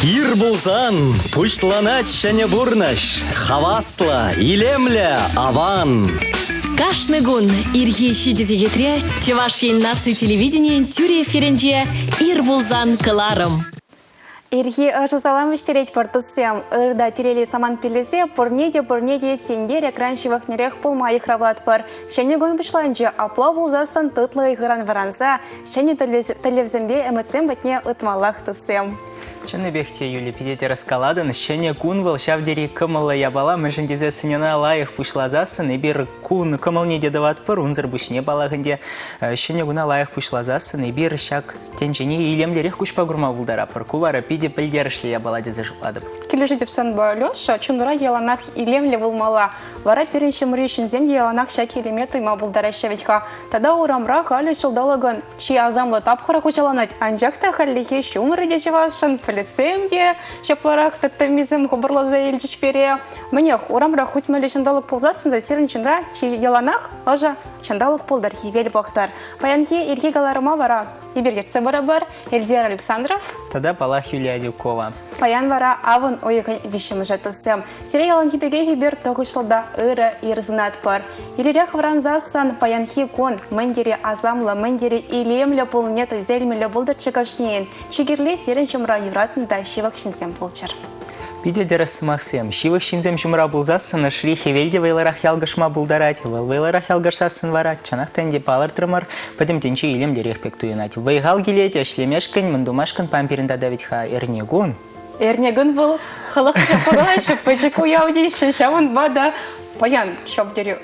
Ир пулсан пуҫланать ҫӗнӗ пурнӑҫ. Хаваслӑ, илемлӗ, аван. Кашни кун ирхи 7 сехетре Чӑваш Ен наци телевиденийӗн тӳрӗ эфирӗнче «Ир пулсан» кӑларӑм. Ирхи ӑшӑ салам вӗҫтеретпӗр, туссем. Ыр та телейлӗ самант пиллесе пурне те пурне те сенкер экран ҫывӑхнерех пулма йыхравлатпӑр. Ҫӗнӗ кун пуҫланчӗ. Апла пулсассӑн тутлӑ ыйхӑран вӑранса ҫӗнӗ тӗллевсемпе ӗмӗтсем патне утмаллах, туссем. Чӑннипех те, Юля, питӗ тӗрӗс калатӑн. Ҫӗнӗ кун вӑл ҫав тери кӑмӑллӑ япала, мӗншӗн тесессӗн ӑна лайӑх пуҫласассӑн эпир кун кӑмӑлне те тӑватпӑр, унсӑр пуҫне, паллах ӗнтӗ, ҫӗнӗ куна лайӑх пуҫласассӑн эпир ҫак тӗнчене илемлӗрех куҫпа курма пултаратпӑр. Ку вара питӗ пӗлтерӗшлӗ япала тесе шутлатӑп. Килӗшетӗп санпа, Леша, чунра яланах илемлӗ пулмалла. Вара пирӗн ҫумри ҫынсем те яланах ҫак илеме туйма пултараҫҫӗ вӗт-ха. Тата урамра халӗ ҫулталӑкӑн чи асамлӑ тапхӑрӗ хуҫаланать, анчах та хальлӗхе ҫумӑрӗ те ҫӑвасшӑн, пӗлӗтсем те ҫапларах тӗттӗммисем хупӑрласа илчӗҫ пире. Мӗнех, урамра хуть мӗнле ҫанталӑк пулсассӑн та сирӗн чунра чи яланах ӑшӑ ҫанталӑк пултӑр, хӗвел пӑхтӑр. Паянхи ирхи кӑларӑма вара эпир ертсе пырӑпӑр Эльзира Александров тата паллах Юлия Адюкова. Паян вара авӑн уйӑхӗн виҫҫӗмӗшӗ тӑссем. Сире яланхи пекех эпир тухӑҫлӑ та ырӑ ир сунатпӑр. Иререх вӑрансассӑн паянхи кун мӗн тери асамлӑ, мӗн тери илемлӗ пулнине туйса илмелле пултӑрччӗ кашнийӗн. Чи кирли сирӗн ҫумра юратнӑ та ҫывӑх ҫынсем пулччӑр. Питӗ тӗрӗс сӑмахсем. Ҫывӑх ҫынсем ҫумра пулсассӑн ӑшри хӗвел те вӑйлӑрах ялкӑшма пултарать. Вӑл вӑйлӑрах ялкӑшсассӑн вара, чӑнах та ӗнтӗ палӑртрӑмӑр, пӗтӗм тӗнче илемлӗрех пек туйӑнать. Вӑй-хал килет, ӗҫлемешкӗн, мӗн тумашкӑн пан пирӗн тата вӗт-ха эрнекун. Эрнекун вӑл халӑх ҫапӑраҫҫӗ, пӗчӗк уяв теҫҫӗ, ҫавӑнпа та паян ҫав тери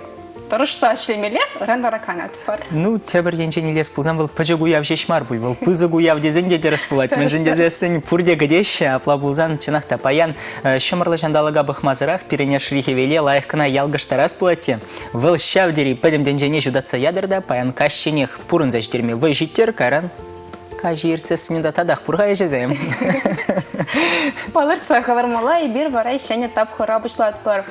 тӑрӑшса ӗҫлемелле, ыран вара канатпӑр. Ну, тепӗр енчен илес пулсан вӑл пӗчӗк уяв ҫеҫ мар пуль, вӑл пысӑк уяв тесен те тӗрӗс пулать. Мӗншӗн тесессӗн пурте кӗтеҫҫӗ, апла пулсан чӑнах та паян ҫӑмӑрлӑ ҫанталӑка пӑхмасӑрах пирӗн ӑшри хӗвеле лайӑх кӑна ялкӑштарас пулать те. Вӑл ҫав тери пӗтӗм тӗнчене ҫутатса ятӑр та паян каҫченех пурӑнса ҫитерме вӑй ҫиттер, кайран каҫ иртсессӗн унта татах пур-ха ӗҫӗсем. Палӑртса хӑвармалла, эпир вара ҫӗнӗ тапхӑра пуҫлатпӑр.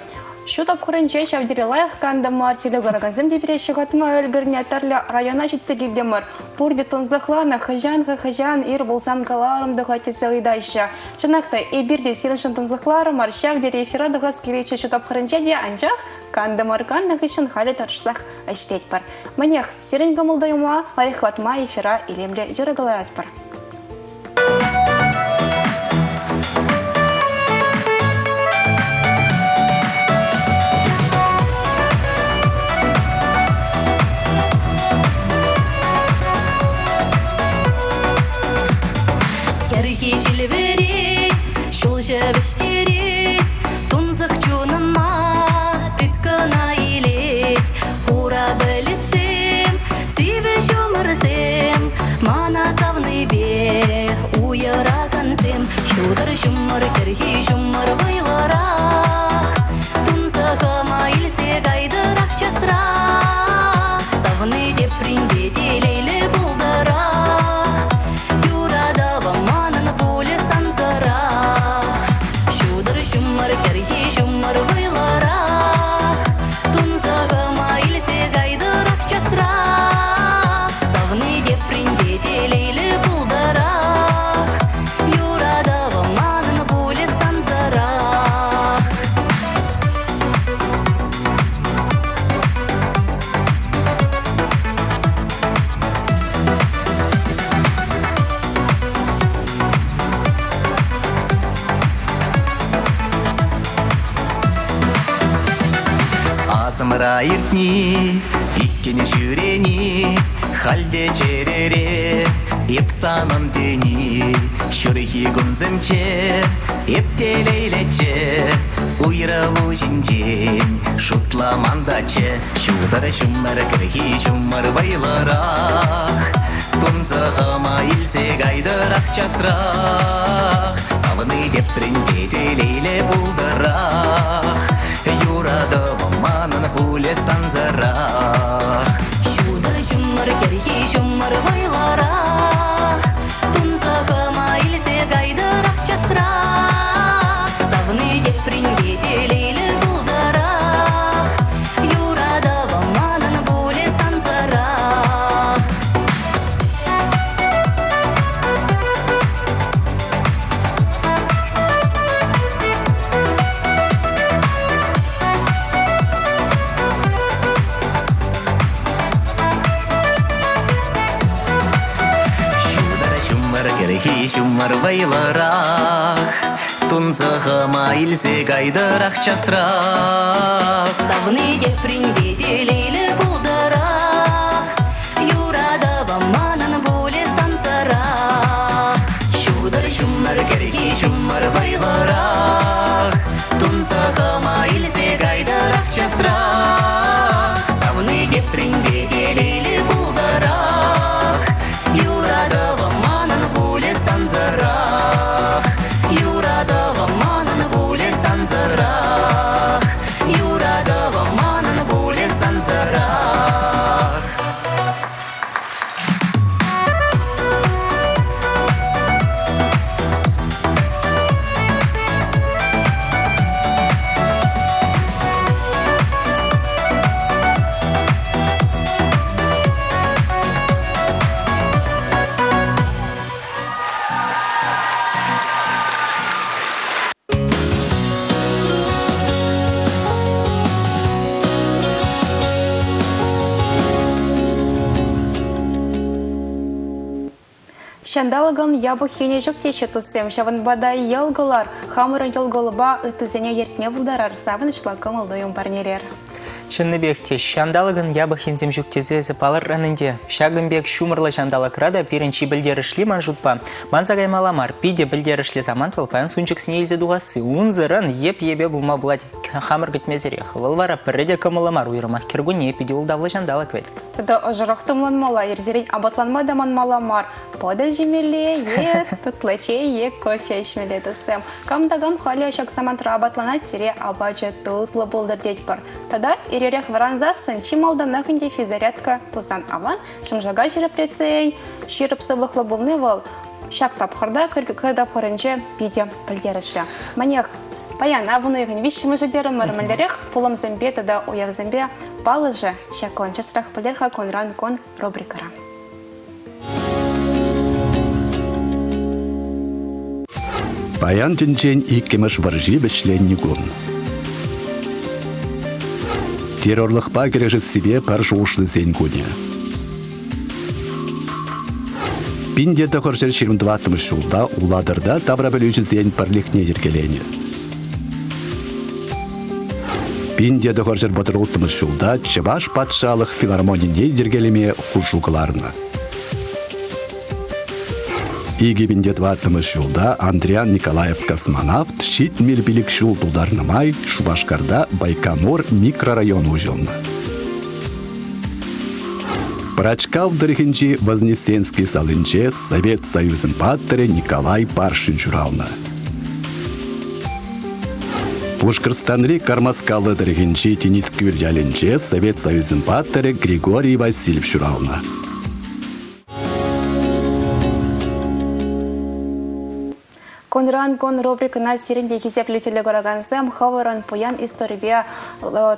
Ҫу тапхӑрӗнче ҫав тери лайӑх кантӑмӑр, телекуракансем те пире ҫухатма ӗлкӗрнӗ, тӗрлӗ района ҫитсе килтӗмӗр. Пурте тунсӑхланӑ, хӑҫан-ха хӑҫан ир пулсан кӑларӑм тухать тесе ыйтаҫҫӗ. Чӑнах та, эпир те сирӗншӗн тунсӑхларӑмӑр, ҫав тери эфира тухас килетчӗ ҫу тапхӑрӗнче те, анчах кантӑмӑр каннӑ хыҫҫӑн халӗ тӑрӑшсах ӗҫлетпӗр. Мӗнех, сирӗн кӑмӑл-туйӑма лайӑхлатма эфира илемлӗ юрӑ кӑларатпӑр. Кӗрхи ҫил вӗрет, ҫулҫӑ вӗҫтерет, тунсӑх чунӑма тыткӑна илет. Хура пӗлӗтсем, сивӗ ҫумӑрсем, мана савнипе уйӑракансем. Ҫутӑр ҫумӑр, кӗрхи ҫумӑр вӑйлӑрах, тунсӑхӑма илсе кайтӑрах часрах. Савни тепринпе телейлӗ пултӑрах, юратӑвӑм манӑн пулӗ сансӑрах. Ҫутӑр ҫумӑр, кӗрхи ҫумӑр вӑйлӑрах, Тунсӑхӑма илсе кайтӑрах часрах. Савни тепринпе телейлӗ пултӑрах, Юратӑвӑм манӑн пулӗ сансӑрах. Асӑмра иртни, иккӗн ҫӳрени, халь те чӗрере эп санӑн тени. Ҫурхи кунсенче эп телейлӗччӗ, уйрӑлу ҫинчен шутламан таччӗ. Ҫутӑр ҫумӑр, кӗрхи ҫумӑр вӑйлӑрах, тунсӑхӑма илсе кайтӑрах часрах. Савни тепринпе телейлӗ пултӑрах, юратӑвӑм манӑн пулӗ сансӑрах. Ҫутӑр ҫумӑр, кӗрхи ҫумӑр вӑйлӑрах, тунсӑхӑма илсе кайтӑрах часрах. Савни тепринпе телейлӗ пултӑрах, юратӑвӑм манӑн пулӗ сансӑрах. ҫумӑр вӑйлӑрах, Тунсӑхӑма илсе кайтӑрах часрах. Савни тепринпе телейлӗ пултӑрах, Юратӑвӑм манӑн пулӗ сансӑрах. Ҫутӑр ҫумӑр, кӗрхи ҫумӑр вӑйлӑрах, Тунсӑхӑма илсе кайтӑрах часрах. Савни тепринпе телейлӗ пултӑрах, Юратӑвӑм манӑн пулӗ сансӑрах. Юратӑвӑм манӑн пулӗ сансӑрах. Юратӑвӑм манӑн пулӗ сансӑрах. Ҫанталӑкӑн япӑх енӗ ҫук теҫҫӗ туссем. Ҫавӑнпа та йӑлкӑлар, хамӑрӑн йӑлкӑлӑпа ыттисене ертме пултарар, савӑнӑҫлӑ кӑмӑл-туйӑм парнелер. Чӑннипех те, ҫанталӑкӑн япӑх енсем ҫук тесе эсӗ палӑртрӑн ӗнтӗ. Ҫакӑн пек ҫумӑрлӑ ҫанталӑкра та пирӗн чи пӗлтерӗшли, ман шутпа, манса каймалла мар, питӗ пӗлтерӗшлӗ самант вӑл паян сунчӑксене илсе тухасси. Унсӑрӑн йӗп-йӗпе пулма пулать хамӑр кӗтмесӗрех. Вӑл вара пӗрре те кӑмӑллӑ мар, уйрӑмах кӗркунне питӗ ултавлӑ ҫанталӑк вӗт. Тата ӑшӑрах тумланмалла, ирсерен апатланма та манмалла мар. Пӑтӑ ҫимелле е тутлӑ чей е кофе ӗҫмелле туссем. Кам та кам халӗ ҫак самантра апатланать, сире апачӗ тутлӑ пултӑр тетпӗр. Тата иререх вӑрансассӑн чи малтанах ӗнтӗ физзарядка тусан аван, шӑмшака ҫирӗплетсен, ҫирӗп сывлӑхлӑ пулни вӑл ҫак тапхӑрта кӗр тапхӑрӗнче питӗ пӗлтерӗшлӗ. Мӗнех, паян авӑн уйӑхӗн виҫҫӗмӗшӗ терӗмӗр мӗнлерех пулӑмсемпе тата уявсемпе паллӑ-ши ҫак кун часрах пӗлер-ха кунран кун рубрикӑра. Паян тӗнчен иккӗмӗш вӑрҫи вӗҫленнӗ кун. Террорлӑхпа кӗрешессипе пӗр шухӑшлисен кунӗ. 1924 ҫулта Улатӑрта таврапӗлӳҫӗсен пӗрлӗхне йӗркеленӗ. 1936 ҫулта Чӑваш патшалӑх филармонине йӗркелеме хушу кӑларнӑ. 2004 ҫулта Андриан Николаев космонавт 75 ҫул тултарнӑ май Шупашкарта Байконур микрорайон уҫӑлнӑ. Пӑрачкав тӑрӑхӗнчи Вознесенский салинче Совет Союзӗн паттӑрӗ Николай Паршин ҫуралнӑ. Пушкӑртстанри Кармаскаллӑ тӑрӑхӗнчи Тинӗскӳл ялӗнче Совет Союзӗн паттӑрӗ Григорий Васильев ҫуралнӑ. Кунран кун рубрикӑна сирӗн те хисеплӗ телекуракансем хӑвӑрӑн пуян историпе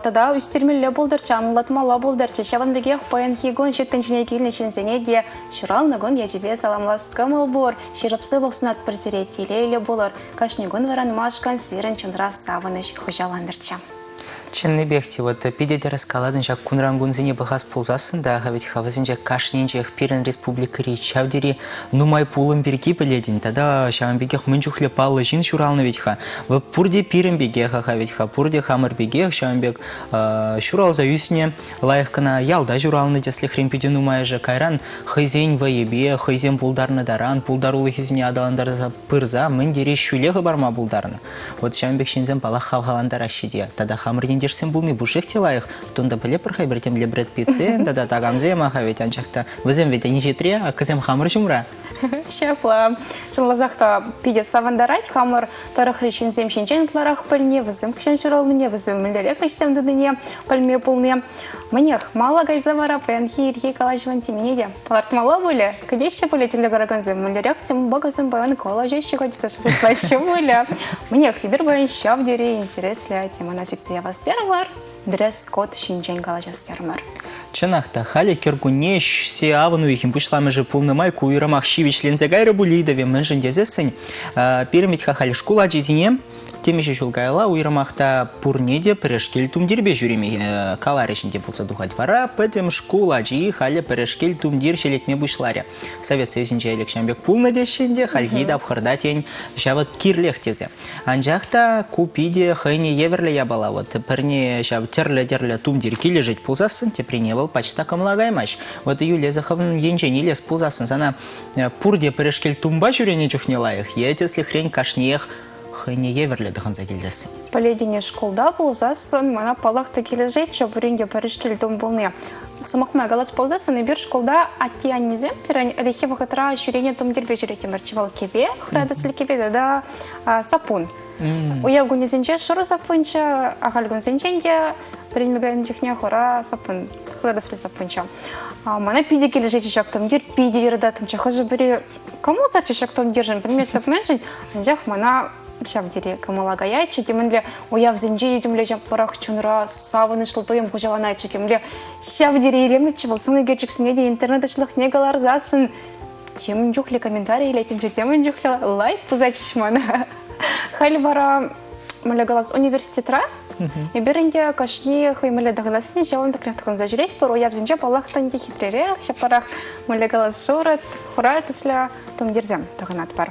тата ӳстермелле пултӑрччӗ, анлӑтмалла пултӑрччӗ. Ҫавӑн пекех паянхи кун ҫут тӗнчене килнӗ ҫынсене те ҫуралнӑ кун ячӗпе саламлас кӑмӑл пур. Ҫирӗп сывлӑх сунатпӑр сире, телейлӗ пулӑр. Кашни кун вӑранмашкӑн сирӗн чунра савӑнӑҫ хуҫалантӑрччӗ. Чӑннипех те, вот питӗ тӗрӗс калатӑн ҫак кунран кунсене пӑхас пулсассӑн та, вӗт-ха вӗсенче кашнинчех пирӗн республикӑри ҫав тери нумай пулӑм пирки пӗлетӗн тата ҫавӑн пекех мӗн чухлӗ паллӑ ҫын ҫуралнӑ вӗт-ха. Вӑл пурте пирӗн пекех-ха вӗт-ха, пурте хамӑр пекех ҫавӑн пек ҫуралса ӳснӗ, лайӑх кӑна ялта ҫуралнӑ тӗслӗхрен питӗ нумайӑшӗ кайран хӑйсен вӑйӗпе, хӑйсем пултарнӑ таран пултарулӑхӗсене аталантарса пырса мӗн тери ҫӳле хӑпарма пултарнӑ. Вот ҫавӑн пек ҫынсем паллах хавхалантараҫҫӗ те. Тата хамӑр ентешсем пулни пушшех те лайӑх. Тунта пӗлетпӗр-ха эпир темле Брэд Питтсем тата такамсем аха ведь, анчах та вӗсем ведь инҫетре, а кӑсем хамӑр ҫумра. Ҫапла. Чӑнласах та питӗ савӑнтарать хамӑр тӑрӑхри ҫынсем ҫинчен ытларах пӗлни, вӗсем хӑҫан ҫуралнине, вӗсем мӗнлерех ӗҫсем тунине пӗлме пулни. Мӗнех, мала кайса вара паянхи ирхи калаҫӑвӑн темине те палӑртмалла пулӗ. Кӗтеҫҫӗ пулӗ телекуракансем, мӗнлерех темӑпа кӗсем паян калаҫаҫҫӗ тесе шухӑшлаҫҫӗ пулӗ. Мӗнех, эпир паян ҫав тери интереслӗ темӑна сӳтсе явас терӗмӗр, дресс-код ҫинчен калаҫас терӗмӗр. Чӑнах та, халӗ кӗркунне ҫсе авӑн уйӑхӗн пуҫламӑшӗ пулнӑ май ку уйрӑмах ҫивӗчленсе кайрӗ пуль ыйтӑвӗ, мӗншӗн тесессӗн пирӗн вӗт-ха халь шкул ачисене темиҫе ҫул каялла уйрӑмах та пурне те пӗрешкел тумтирпе ҫӳреме каларӗҫ ӗнтӗ пулса тухать. Вара пӗтӗм шкул ачи халӗ пӗрешкел тумтир ҫӗлетме пуҫларӗ. Совет Союзӗнче ӗлӗк ҫавӑн пек пулнӑ теҫҫӗ ӗнтӗ, хальхи тапхӑрта, тен, ҫавӑ кирлех тесе. Анчах та ку питӗ хӑйне евӗрлӗ япала. Вот пӗрне ҫав тӗрлӗ-тӗрлӗ тумтир килӗшет пулсассӑн, теприне вӑл пач та кӑмӑла каймасть. Вот Юля, эсӗ хӑвӑн енчен илес пулсассӑн сана пурте пӗрешкел тумпа ҫӳренӗ чухне лайӑх е тӗслӗхрен кашниех хӑйне евӗрлӗ тӑхӑнса килсессӗн? Пӗлетӗн-и, шкулта пулсассӑн мана паллах та килӗшетчӗ пурин те пӗрешкел тум пулни. Сӑмах май калас пулсассӑн эпир шкулта атте-аннесем пирӗн ӗлӗкхи вӑхӑтра ҫӳренӗ тумтирпе ҫӳреттӗмӗрччӗ. Вӑл кӗпе, хӑратӑслӗ кӗпе тата саппун. Уяв кунӗсенче шурӑ саппунччӗ, ахаль кунсенчен те вӗренме кайнӑ чухне хура саппун, хӑратӑслӗ саппунччӗ. Мана питӗ килӗшетчӗ ҫак тумтир, питӗ юрататтӑмччӗ. Хӑшӗ-пӗри кӑмӑлсӑрччӗ ҫак тумтиршӗн, пӗлместӗп мӗншӗн, анчах мана ҫав тери кӑмӑла каятчӗ. Темӗнле уявсенче темле ҫапларах чунра савӑнӑҫлӑ туйӑм хуҫаланатчӗ, темле ҫав тери илемлӗччӗ вӑл. Сӑн ӳкерчӗксене те интернет уҫлӑхне кӑларсассӑн темӗн чухлӗ комментари илеттӗмччӗ, темӗн чухлӗ лайк пусатчӗҫ мана. Халь вара, мӗнле калас, университетра эпир ӗнтӗ кашни хӑй мӗнле тӑхӑнассине ҫавӑн пекрех тӑхӑнса ҫӳретпӗр. Уявсенче, паллах, та ӗнтӗ хитререх, ҫапларах, мӗнле калас, шурӑ, хура тӗслӗ тумтирсем тӑхӑнатпӑр.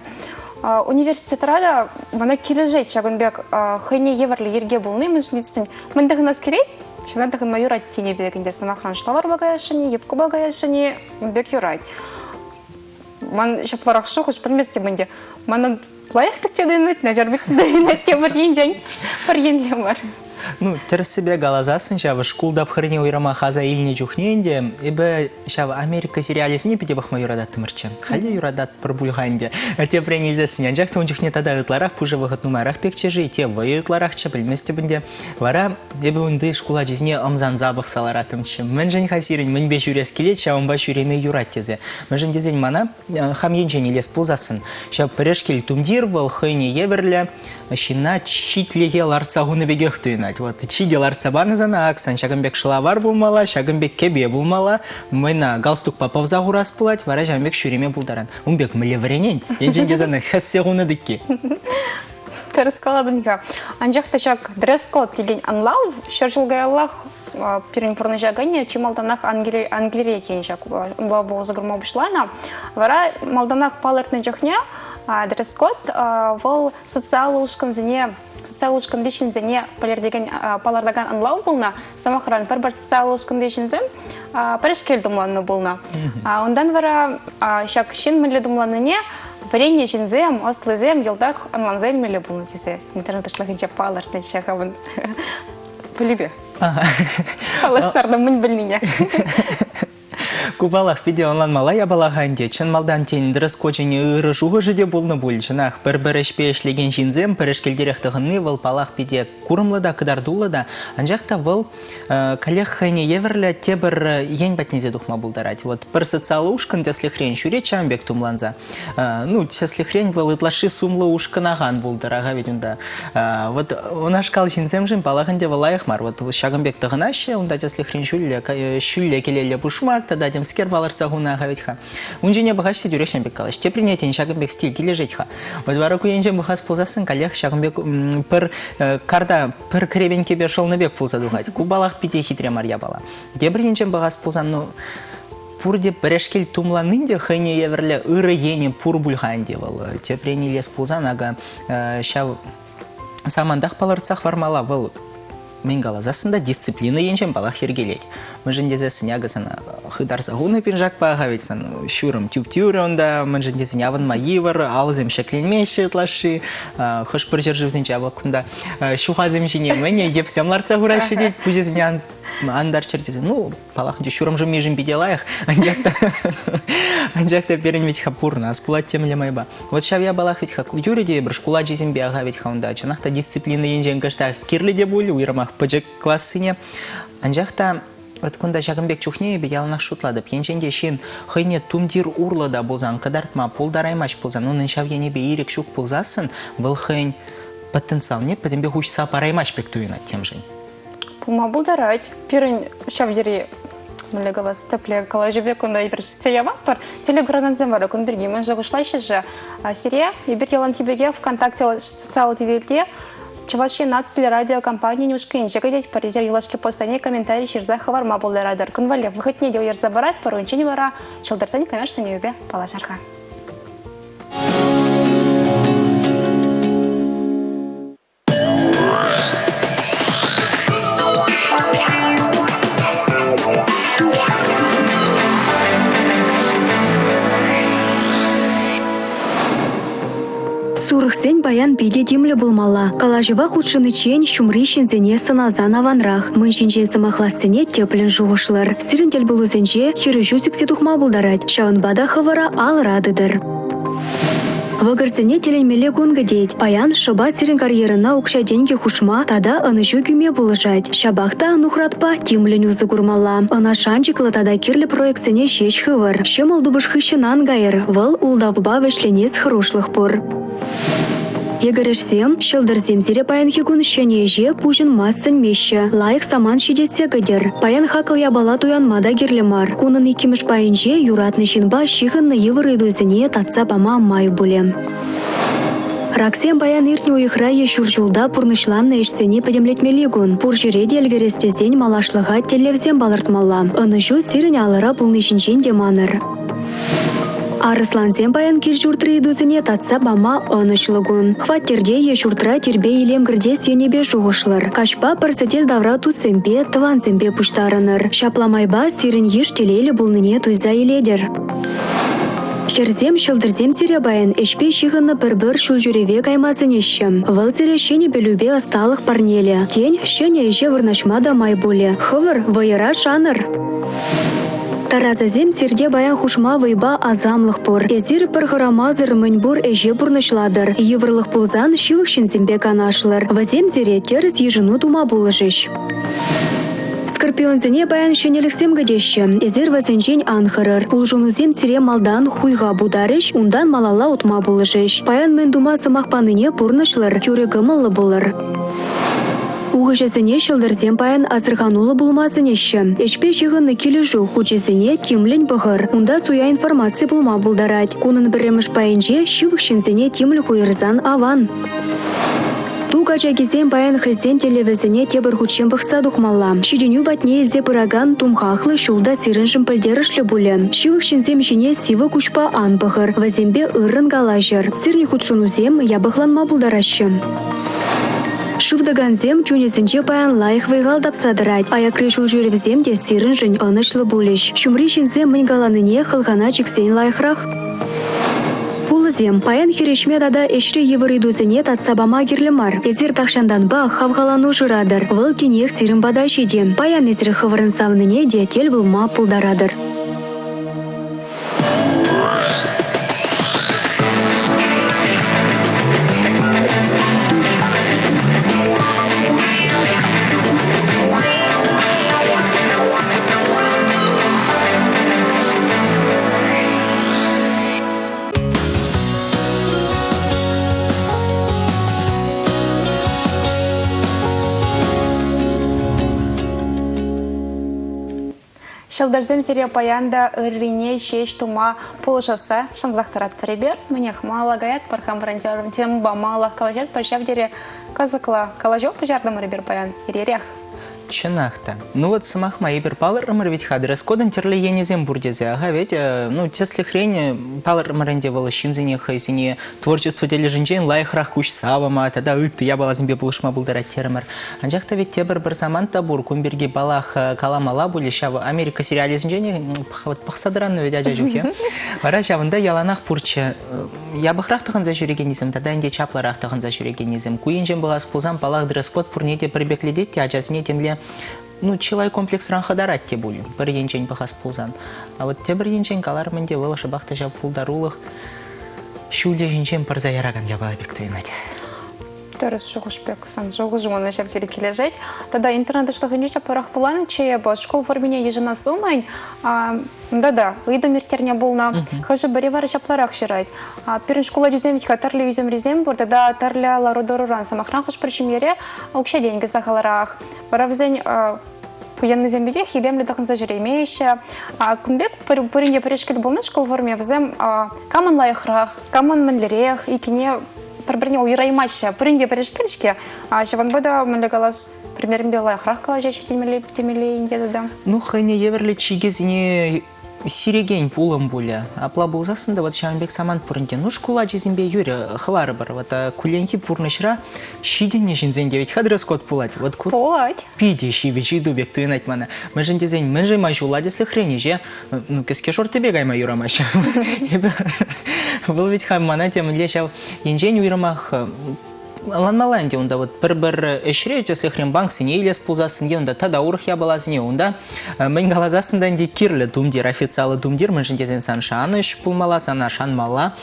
Университетра та мана килӗшет ҫакӑн пек хӑйне евӗрлӗ йӗрке пулни, мӗншӗн тесен мӗн тӑхӑнас килет, ҫавна тӑхӑнма юрать тенӗ пек ӗнтӗ сӑмахран шӑлаварпа каясшӑн-и, юбкӑпа каясшӑн-и, ун пек юрать. Ман ҫапларах шухӑш пӗлместӗп ӗнтӗ. Манӑн лайӑх пек те туйӑнать, начар пек те туйӑнать те пӗр енчен, пӗр енле мар. Ну, тӗрӗссипе каласассӑн ҫав шкул тапхӑрне уйрӑмах аса илнӗ чухне ӗнтӗ эпӗ ҫав Америка сериалӗсене питӗ пӑхма юрататтӑмӑрччӗ. Халь те юрататпӑр пуль-ха ӗнтӗ. Тепрен илсессӗн, анчах та ун чухне тата ытларах пушӑ вӑхӑт нумайрах пекчӗ-ши, те вӑйӑ ытларахчӗ, пӗлместӗп ӗнтӗ. Вара эпӗ унти шкул ачисене ӑмсанса пӑхса лараттӑмччӗ. Мӗншӗн-ха сирӗн мӗнпе ҫӳрес килет, ҫавӑнпа ҫӳреме юрать тесе. Мӗншӗн тесен мана хам енчен илес пулсассӑн ҫав пӗрешкел тумтир вӑл хӑйне евӗрлӗ ҫынна читлӗхе лартса хунӑ пекех туйӑнать. Вот чике лартса панӑ сана, ак сан ҫакӑн пек шӑлавар пулмалла, ҫакӑн пек кӗпе пулмалла, мӑйна галстукпа пӑвса хурас пулать, вара ҫавӑн пек ҫӳреме пултаран. Ун пек мӗнле вӗренен? Енчен те сана хӗссе хунӑ тӗкки. Тӗрӗс калатӑн-ха. Анчах та ҫак дресс-код текен ӑнлав 100 ҫул каяллах пирӗн пурнӑҫа кӗнӗ. Чи малтанах Англире иккен ҫак ӑнлавпа усӑ курма пуҫланӑ. Вара малтанах палӑртнӑ чухне дресс-код вӑл социаллӑ ушкӑнсене социаллӑ ушкӑнри ҫынсене пӗлертекен палӑртакан ӑнлав пулнӑ. Сӑмахран, пӗр-пӗр социаллӑ ушкӑнри ҫынсем пӗрешкел тумланнӑ пулнӑ. Унтан вара ҫак ҫын мӗнле тумланнине вӗреннӗ ҫынсем, ӑслисем йӑлтах ӑнланса илмелле пулнӑ тесе интернет уҫлӑхӗнче палӑртнӑччӗ хӑвӑн пӗлӳпе. Паллаштартӑм мӗн пӗлнине. Ку паллах питӗ ӑнланмалла япала-ха ӗнтӗ. Чӑн малтан тен дресс-кочӗн ырӑ шухӑшӗ те пулнӑ пуль. Чӑнах, пӗр-пӗр ӗҫпе ӗҫлекен ҫынсем пӗрешкелтерех тӑхӑнни вӑл паллах питӗ курӑмлӑ та кӑтартуллӑ та. Анчах та вӑл каллех хӑйне евӗрлӗ тепӗр ен патне те тухма пултарать. Вот пӗр социаллӑ ушкӑн тӗслӗхрен ҫӳрет ҫавӑн пек тумланса. Ну, тӗслӗхрен вӑл ытлашши сумлӑ ушкӑна хан пултӑр-ха ведь унта. Вот унашкал ҫынсемшӗн паллах ӗнтӗ вӑл лайӑх мар. Вот ҫакӑн пек тӑхӑнаҫҫӗ, унта тӗслӗхрен ҫӳллӗ, ҫӳллӗ кӗлеллӗ пушмак тата темскер палӑртса хунӑ-ха вӗт-ха. Ун ҫине пӑхаҫҫӗ тӳрех ҫавӑн пек калаҫ. Теприне тен ҫакӑн пек стиль килӗшет-ха. Вот вара ку енчен пӑхас пулсассӑн каллех ҫакӑн пек пӗр карта пӗр кӗрепенккепе шӑлнӑ пек пулса тухать. Ку паллах питӗ хитре мар япала. Тепӗр енчен пӑхас пулсан, ну, пурте пӗрешкел тумланнин те хӑйне евӗрлӗ ырӑ енӗ пур пуль-ха ӗнтӗ вӑл. Тепрен илес пулсан, акӑ, ҫав самантах палӑртса хӑвармалла вӑл мӗн каласассӑн та дисциплина енчен паллах йӗркелет. Мӗншӗн тесессӗн акӑ сана хытарса хунӑ пиншакпа-ха ведь сан ҫурӑм тӳп-тӳрӗ унта, мӗншӗн тесен авӑнма йывӑр, алӑсем ҫӗкленмеҫҫӗ ытлашши. Хӑш-пӗр ҫӗршывсенче авӑк кунта ҫухасем ҫине мӗне йӗпсем лартса хураҫҫӗ тет, пуҫӗсене ан, ан тарччӑр тесе. Ну, паллах, ӗнтӗ ҫурӑм шӑммишӗн питӗ лайӑх, анчах та анчах та пирӗн вӗт-ха пурӑнас пулать темле майпа. Вот ҫав япалах вӗт-ха юрӗ те эпир шкул ачисемпе аха вӗт-ха унта чӑнах та дисциплина енчен кӑштах кирлӗ те пуль, уйрӑмах пӗчӗк классене. Анчах та вот кунта ҫакӑн пек чухне эпӗ яланах шутлатӑп. Енчен те ҫын хӑйне тумтир урлӑ та пулсан кӑтартма пултараймасть пулсан, унӑн ҫав енӗпе ирӗк ҫук пулсассӑн, вӑл хӑйӗн потенциалне пӗтӗмпех уҫса параймасть пек туйӑнать темшӗн. Пулма пултарать. Пирӗн ҫав тери. Мӗнле калас, тӗплӗ калаҫу пек кунта эпир сӳтсе яватпӑр. Телекуракансем вара кун пирки мӗн шухӑшлаҫҫӗ-ши? Сире эпир яланхи пекех ВКонтакте социаллӑ тетелте Чӑваш Ен наци телерадиокомпанийӗн ушкӑнӗнче кӗтетпӗр. Эсир юлашки постсене комментари ҫырса хӑварма пултаратӑр. Кун валли вӑхӑтне те уйӑрса паратпӑр. Унччен вара ҫӑлтӑрсен канаш сӗнӗвӗпе паллашар-ха. Сурӑхсен паян питӗ тимлӗ пулмалла. Калаҫӑва хутшӑниччен ҫумри ҫынсене сӑнасан аванрах. Мӑн ҫинчен сӑмахлассине тӗплӗн шухӑшлӑр. Сирӗн тӗлпулусенче хирӗҫӳ сиксе тухма пултарать. Ҫавӑнпа та хӑвӑра алӑра тытӑр. Вӑкӑрсене тӗлӗнмелле кун кӗтет. Паян шӑпа сирӗн карьерӑна укҫа-тенкӗ хушма тата ӑнӑҫу кӳме пулӑшать. Ҫапах та нухратпа тимлӗн усӑ курмалла. Ӑна шанчӑклӑ тата кирлӗ проектсене ҫеҫ хывӑр. Ҫӑмӑл тупӑш хыҫҫӑн ан кайӑр, вӑл ултавпа вӗҫленес хӑрушлӑх пур. Йӗкӗрӗшсем, ҫӑлтӑрсем сире паянхи кун ҫӗнӗ ӗҫе пуҫӑнма сӗнмеҫҫӗ. Лайӑх самант ҫитессе кӗтӗр. Паян хаклӑ япала туянма та кирлӗ мар. Кунӑн иккӗмӗш пайӗнче юратнӑ ҫынпа ҫыхӑннӑ йывӑр ыйтусене татса пама май пулӗ. Раксем паян иртнӗ уйӑхра е ҫур ҫулта пурнӑҫланнӑ ӗҫсене пӗтӗмлетмелли кун. Пур ҫӗре те ӗлкӗрес тесен малашлӑха тӗллевсем палӑртмалла. Ӑнӑҫу сирӗн алӑра пулни ҫинчен те манӑр. Арӑслансем паян кил-ҫуртри ыйтусене татса пама ӑнӑҫлӑ кун. Хваттерте е ҫуртра тирпей-илем кӗртес енӗпе шухӑшлӑр. Каҫпа пӗр сӗтел тавра туссемпе, тӑвансемпе пуҫтарӑнӑр. Ҫапла майпа сирӗн йыш телейлӗ пулнине туйса илетӗр. Хӗрсем, ҫӑлтӑрсем сире паян ӗҫпе ҫыхӑннӑ пӗр-пӗр ҫулҫӳреве кайма сӗнеҫҫӗ. Вӑл сире ҫӗнӗ пӗлӳпе ӑсталӑх парнелӗ. Тен, ҫӗнӗ ӗҫе вырнаҫма та май пулӗ. Хӑвӑр вӑйӑра шанӑр. Тарасасем сирте паян хушма вӑйпа асамлӑх пур. Эсир пӗр хӑрамасӑр мӗнпур ӗҫе пурнӑҫлатӑр. Йывӑрлӑх пулсан ҫывӑх ҫынсемпе канашлӑр. Вӗсем сире тӗрӗс йышӑну тума пулӑшӗҫ. Скорпионсене паян ҫӗнӗлӗхсем кӗтеҫҫӗ. Эсир вӗсенчен ан хӑрӑр. Улшӑнусем сире малтан хуйха путарӗҫ, унтан малалла утма пулӑшӗҫ. Паян мӗн тума сӑмах панине пурнӑҫлӑр, тӳрӗ кӑмӑллӑ пулӑр. Ухӑҫӑсене ҫӑлтӑрсем паян асӑрхануллӑ пулма сӗнеҫҫӗ. Ӗҫпе ҫыхӑннӑ килӗшӳ хучӗсене тимлӗн пӑхӑр. Унта суя информаци пулма пултарать. Кунӑн пӗрремӗш пайӗнче ҫывӑх ҫынсене тимлӗх уйӑрсан аван. Ту качакисем паян хӑйсен тӗллевӗсене тепӗр хутчен пӑхса тухмалла. Ҫитӗнӳ патне илсе пыракан тумхахлӑ ҫул та сирӗншӗн пӗлтерӗшлӗ пулӗ. Ҫывӑх ҫынсем ҫине сивӗ куҫпа ан пӑхӑр, вӗсемпе ыррӑн калаҫӑр. Сирӗн хутшӑнусем япӑхланма пултараҫҫӗ. Шыв тӑкансем чунӗсенче паян лайӑх вӑй-хал тапса тӑрать. Аякри ҫулҫӳревсем те сирӗншӗн ӑнӑҫлӑ пулӗҫ. Ҫумри ҫынсем мӗн каланине хӑлхана чиксен лайӑхрах. Пулӑсем паян хирӗҫме тата ӗҫри йывӑр ыйтусене татса пама кирлӗ мар. Эсир тахҫантанпа хавхалану шыратӑр. Вӑл тинех сирӗн пата ҫитӗ. Паян эсир хӑвӑрӑн савнине те тӗл пулма пултаратӑр. Ҫӑлтӑрсем сире паян та ыррине ҫеҫ тума пулӑшасса шансах тӑратпӑр эпир. Мӗнех, малалла каятпӑр хамӑрӑн темӑпа малаллах калаҫатпӑр. Ҫав тери кӑсӑклӑ калаҫу пуҫартӑмӑр эпир паян иререх. Чӑнах та. Ну вот сӑмах май эпир палӑртрӑмӑр вӗт-ха дресс-кодӑн тӗрлӗ енӗсем пур тесе. Аха ведь, ну, тӗслӗхрен палӑртрӑмӑр ӗнтӗ вӑл ҫынсене хӑйсене творчество тӗлӗшӗнчен лайӑхрах куҫса пама тата ытти япаласемпе пулӑшма пултарать терӗмӗр. Анчах та ведь тепӗр пӗр самант та пур. Кун пирки паллах каламалла пулӗ ҫав Америка сериалӗсенчен пӑхса тӑраннӑ вӗт ача чухне. Вара ҫавӑнта яланах пурччӗ. Япӑхрах тӑхӑнса ҫӳрекеннисем тата ӗнтӗ чаплӑрах тӑхӑнса ҫӳрекеннисем. Ку енчен пӑхас пулсан, паллах, дресс-код пурне те пӗр пеклетет те ачасене темле ну, чылай комплексран хӑтарать те пуль, пӗр енчен пӑхас пулсан. А вот тепӗр енчен каларӑм ӗнтӗ, вӑл шӑпах та ҫав пултарулӑх ҫулӗ ҫинчен пӑрса яракан япала пек туйӑнать. Тӗрӗс шухӑш пек сан шухӑшӑм мана ҫав тери килӗшет. Тата интернет уҫлӑхӗнче ҫапларах вуланӑччӗ эпӗ. Шкул формине йышӑнас умӗн да-да, ыйтӑм ирттернӗ пулнӑ. Хӑшӗ-пӗри вара ҫапларах ҫырать. Пирӗн шкул ачисем вӗт-ха тӗрлӗ ӳсӗмрисем пур тата тӗрлӗ лару-тӑруран. Сӑмахран, хӑш-пӗр ҫемьере укҫа-тенкӗ сахалрах. Вара вӗсен. Пуяннисем пекех илемлӗ тӑхӑнса ҫӳреймеҫҫӗ. Кун пек пурин те пӗрешкел пулнӑ шкул форми вӗсем камӑн лайӑхрах, камӑн мӗнлерех иккене пӗр-пӗрне уйӑраймаҫҫӗ. Пурин те пӗрешкел-ҫке. Ҫавӑнпа та мӗнле калас, пӗр-пӗринпе лайӑхрах калаҫаҫҫӗ темелле, темелле ӗнтӗ тата. Ну, хӑйне евӗрлӗ чикӗсене сирекен пулӑм пулӗ. Апла пулсассӑн та вот ҫавӑн пек самант пур ӗнтӗ. Ну, шкул ачисемпе юрӗ, хӑварӑпӑр. Вот кулленхи пурнӑҫра ҫитӗннӗ ҫынсен те вӗт-ха дресс-код пулать. Вот ку пулать. Питӗ ҫивӗч ыйту пек туйӑнать мана. Мӗншӗн тесен, мӗншӗн ман ҫулла тӗслӗхрен ӗҫе ну, кӗске шортипе кайма юрамасть. Эпӗ вӑл вӗт-ха мана темӗнле ҫав енчен уйрӑмах ӑнланмалла ӗнтӗ унта вот пӗр-пӗр ӗҫре тӗслӗхрен банксене илес пулсассӑн те унта тата урӑх япаласене унта мӗн каласассӑн та ӗнтӗ кирлӗ тумтир, официаллӑ тумтир, мӗншӗн тесен сан шанӑҫ пулмалла, сана шанмалла.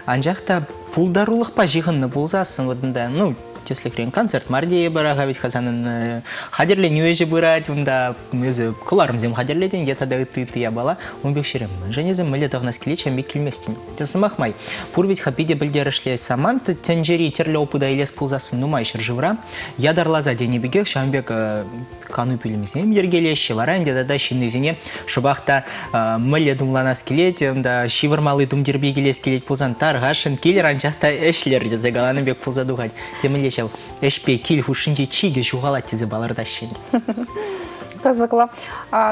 Анчах та пултарулӑхпа ҫыхӑннӑ пулсассӑн вот унта, ну, тӗслӗхрен концерт мар тейӗпӗр, аха ведь-ха санӑн хатӗрленӳ ӗҫӗ пырать, унта эсӗ кӑларӑмсем хатӗрлетӗн е тата ытти-ытти япала. Ун пек ҫӗре мӗншӗн эсӗ мӗнле тӑхӑнас килет, ҫавӑн пек килместӗн. Те сӑмах май, пур вӗт-ха питӗ пӗлтерӗшлӗ самант тӗнчери тӗрлӗ опыта илес пулсассӑн нумай ҫӗршывра ятарласа тенӗ пекех ҫавӑн пек кану пӳлӗмӗсем йӗркелеҫҫӗ. Вара ӗнтӗ тата ҫыннисене шӑпах та мӗнле тумланас килет, унта ҫывӑрмалли тумтирпе килес килет пулсан тархасшӑн килӗр, анчах та ӗҫлӗр тесе каланӑ пек пулса тухать. Темӗнле ҫав ӗҫпе кил хушшинчи чикӗ ҫухалать тесе палӑртаҫҫӗ ӗнтӗ. Кӑсӑклӑ.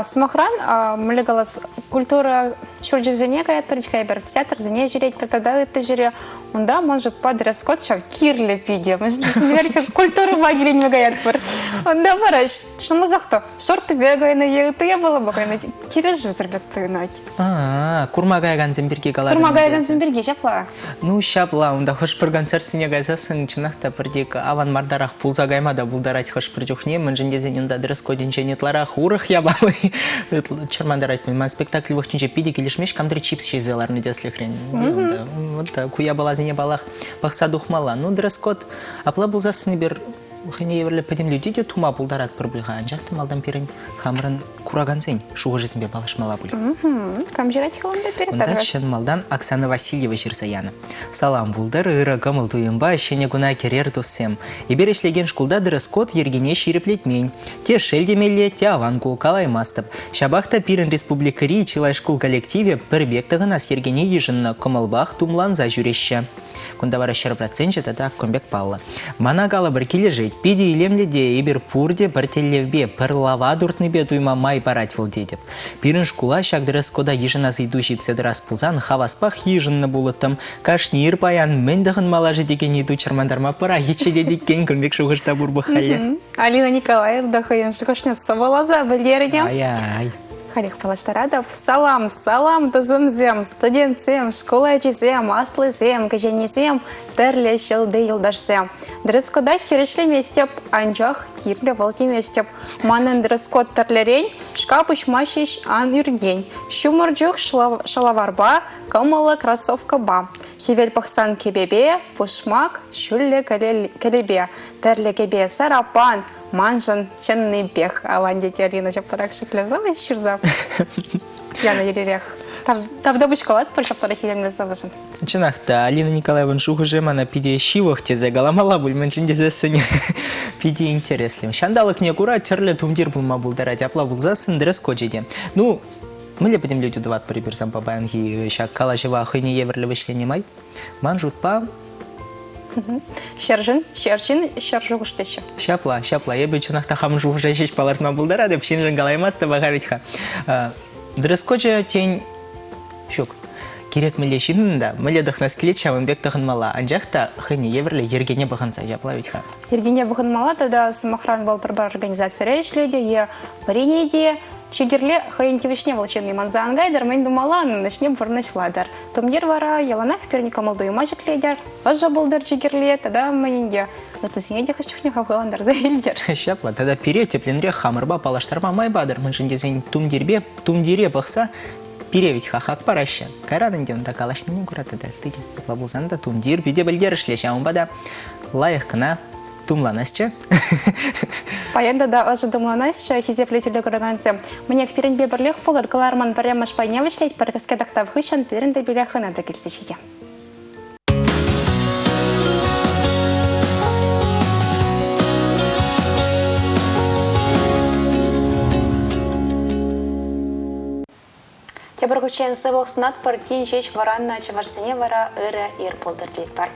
Сӑмахран, мӗнле калас, культура ҫурчӗсене каятпӑр, кайпӑр, театрсене ҫӳретпӗр тата ытти ҫӗре. Унта, ман шутпа, дресс-код ҫав кирлӗ питӗ. Культурӑпа киленме каятпӑр. Унта вара чӑнласах та шортипе кайнӑ е ытти япалапа кайнӑ килӗшӳсӗр пек туйӑнать. А, курма каякансем пирки калатӑн. Курма каякансем пирки ҫапла. Ну, ҫапла, унта хӑш-пӗр концертсене кайсассӑн чӑнах та пӗртек аван мартарах пулса кайма та пултарать хӑш-пӗр чухне, мӗншӗн тесен унта дресс-кодӗнчен ытларах урӑх япали чӑрмантарать. Ман спектакль вӑхӑтӗнче питӗ килӗшмест, кам-тӑр чипс ҫисе ларнӑ тӗслӗхрен. Унта, вот ку япаласене паллах пӑхса тухмалла. Ну, дресс-код апла пулсассӑн эпир хӑйне евӗрлӗ пӗтӗмлетӳ те тума пултаратпӑр пуль-ха, анчах та малтан пирӗн хамӑрӑн куракансен шухӑшӗсемпе паллашмалла пуль. Кам ҫырать-ха унта пире? Унта чӑн малтан Оксана Васильева ҫырса янӑ. Салам пултӑр, ырӑ кӑмӑл-туйӑмпа ҫӗнӗ куна кӗрер туссем. Эпир ӗҫлекен шкулта дресс-код йӗркине ҫирӗплетмен. Те шел темелле, те аван ку, калаймастӑп. Ҫапах та пирӗн республикӑри чылай шкул коллективӗ пӗр пек тӑхӑнас йӗркене йышӑннӑ кӑмӑлпах тумланса ҫӳреҫҫӗ. Кунта вара 100% тата кун пек паллӑ. Мана калӑпӑр килӗшет, питӗ илемлӗ те эпир пурте пӗр тӗллевпе, пӗр лава туртнипе туйма май парать вӑл тетӗп. Пирӗн шкула ҫак дресс-кода йышӑнас ыйту ҫитсе тӑрас пулсан хаваспах йышӑннӑ пулӑттӑм. Кашни ир паян мӗн тӑхӑнмалла-ши текен ыйту чӑрмантарма пӑрахӗччӗ тет иккен кун пек шухӑш та пур пӑх-халӗ. Алина Николаевна хӑйӗн шухӑшне сӑвӑласа пӗлтернӗ. Ай-ай. Халех паллаштаратӑп. Салам, салам, тусӑмсем, студентсем, шкул ачисем, аслисем, кӗҫӗннисем, тӗрлӗ ҫӑлти юлташсем. Дресс-кода хирӗҫлеместӗп, анчах кирлӗ вӑл теместӗп. Манӑн дресс-код тӗрлӗрен, шкап уҫма ҫеҫ ан ӳркен. Ҫумӑр чух шӑлаварпа, кӑмӑллӑ кроссовкӑпа. Хӗвел пӑхсан кӗпепе, пушмак, ҫӳллӗ кӗлепе. Тӗрлӗ кӗпе, сараппан, Маншӑн чӑннипех аван тет Алина ҫапларах шӳтлесе ҫырса янӑ иререх. Тавтапуҫ калатпӑр ҫапларах илемлӗ сӑвӑшӑн. Чӑнах та, Алина Николаеван шухӑшӗ мана питӗ ҫывӑх тесе каламалла пуль, мӗншӗн тесессӗн питӗ интереслӗ. Ҫанталӑкне кура тӗрлӗ тумтир пулма пултарать, апла пулсассӑн дресс-кочӗ те. Ну, мӗнле пӗтӗмлетӳ тӑватпӑр эпир санпа паянхи ҫак калаҫӑва хӑйне евӗрлӗ вӗҫленӗ май? Ман шутпа, Ҫӗршӗн, ҫӗршин, ҫӗр шухӑш теҫҫӗ. Ҫапла, ҫапла. Эпӗ чӑнах та хамӑн шухӑша ҫеҫ палӑртма пултаратӑп, ҫыншӑн калаймастӑп аха вӗт-ха. Дресс-кочӗ, тен, ҫук. Кирек мӗнле ҫыннӑн та мӗнле тӑхӑнас килет, ҫавӑн пек тӑхӑнмалла. Анчах та хӑйне евӗрлӗ йӗркене пӑхӑнса, ҫапла вӗт-ха. Йӗркене пӑхӑнмалла тата, сӑмахран, вӑл пӗр-пӗр организацире ӗҫлет е вӗренет те, чи кирли хӑйӗн тивӗҫне вӑл ҫынни манса ан кайтӑр, мӗн тумалла, унӑн ӗҫне пурнӑҫлатӑр. Тумтир вара яланах пирӗн кӑмӑл-туйӑма ҫӗклетӗр, ӑшӑ пултӑр чи кирли тата мӗн ӗнтӗ, ыттисене те хӑш чухне хавхалантарса илтӗр. Ҫапла, тата пире тӗплӗнрех хамӑрпа паллаштарма май патӑр, мӗншӗн тесен тумтирпе тумтире пӑхса пире вӗт-ха хак параҫҫӗ. Кайран ӗнтӗ унта калаҫнине кура тата ытти те. Апла пулсан та тумтир питӗ пӗлтерӗшлӗ, ҫавӑнпа та лайӑх кӑна тумланасчӗ. Паян тата ӑшӑ тумланасчӗ, хисеплӗ телекуракансем. Мӗнех, пирӗнпе пӗрлех пулӑр, кӑларӑмӑн пӗрремӗш пайне вӗҫлетпӗр. Кӗске тӑхтав хыҫҫӑн пирӗн тӗпеле хӑна та килсе ҫитӗ. хутчен сывлӑх сунатпӑр, тин ҫеҫ вӑраннӑ чӑвашсене вара ырӑ ир пултӑр тетпӗр.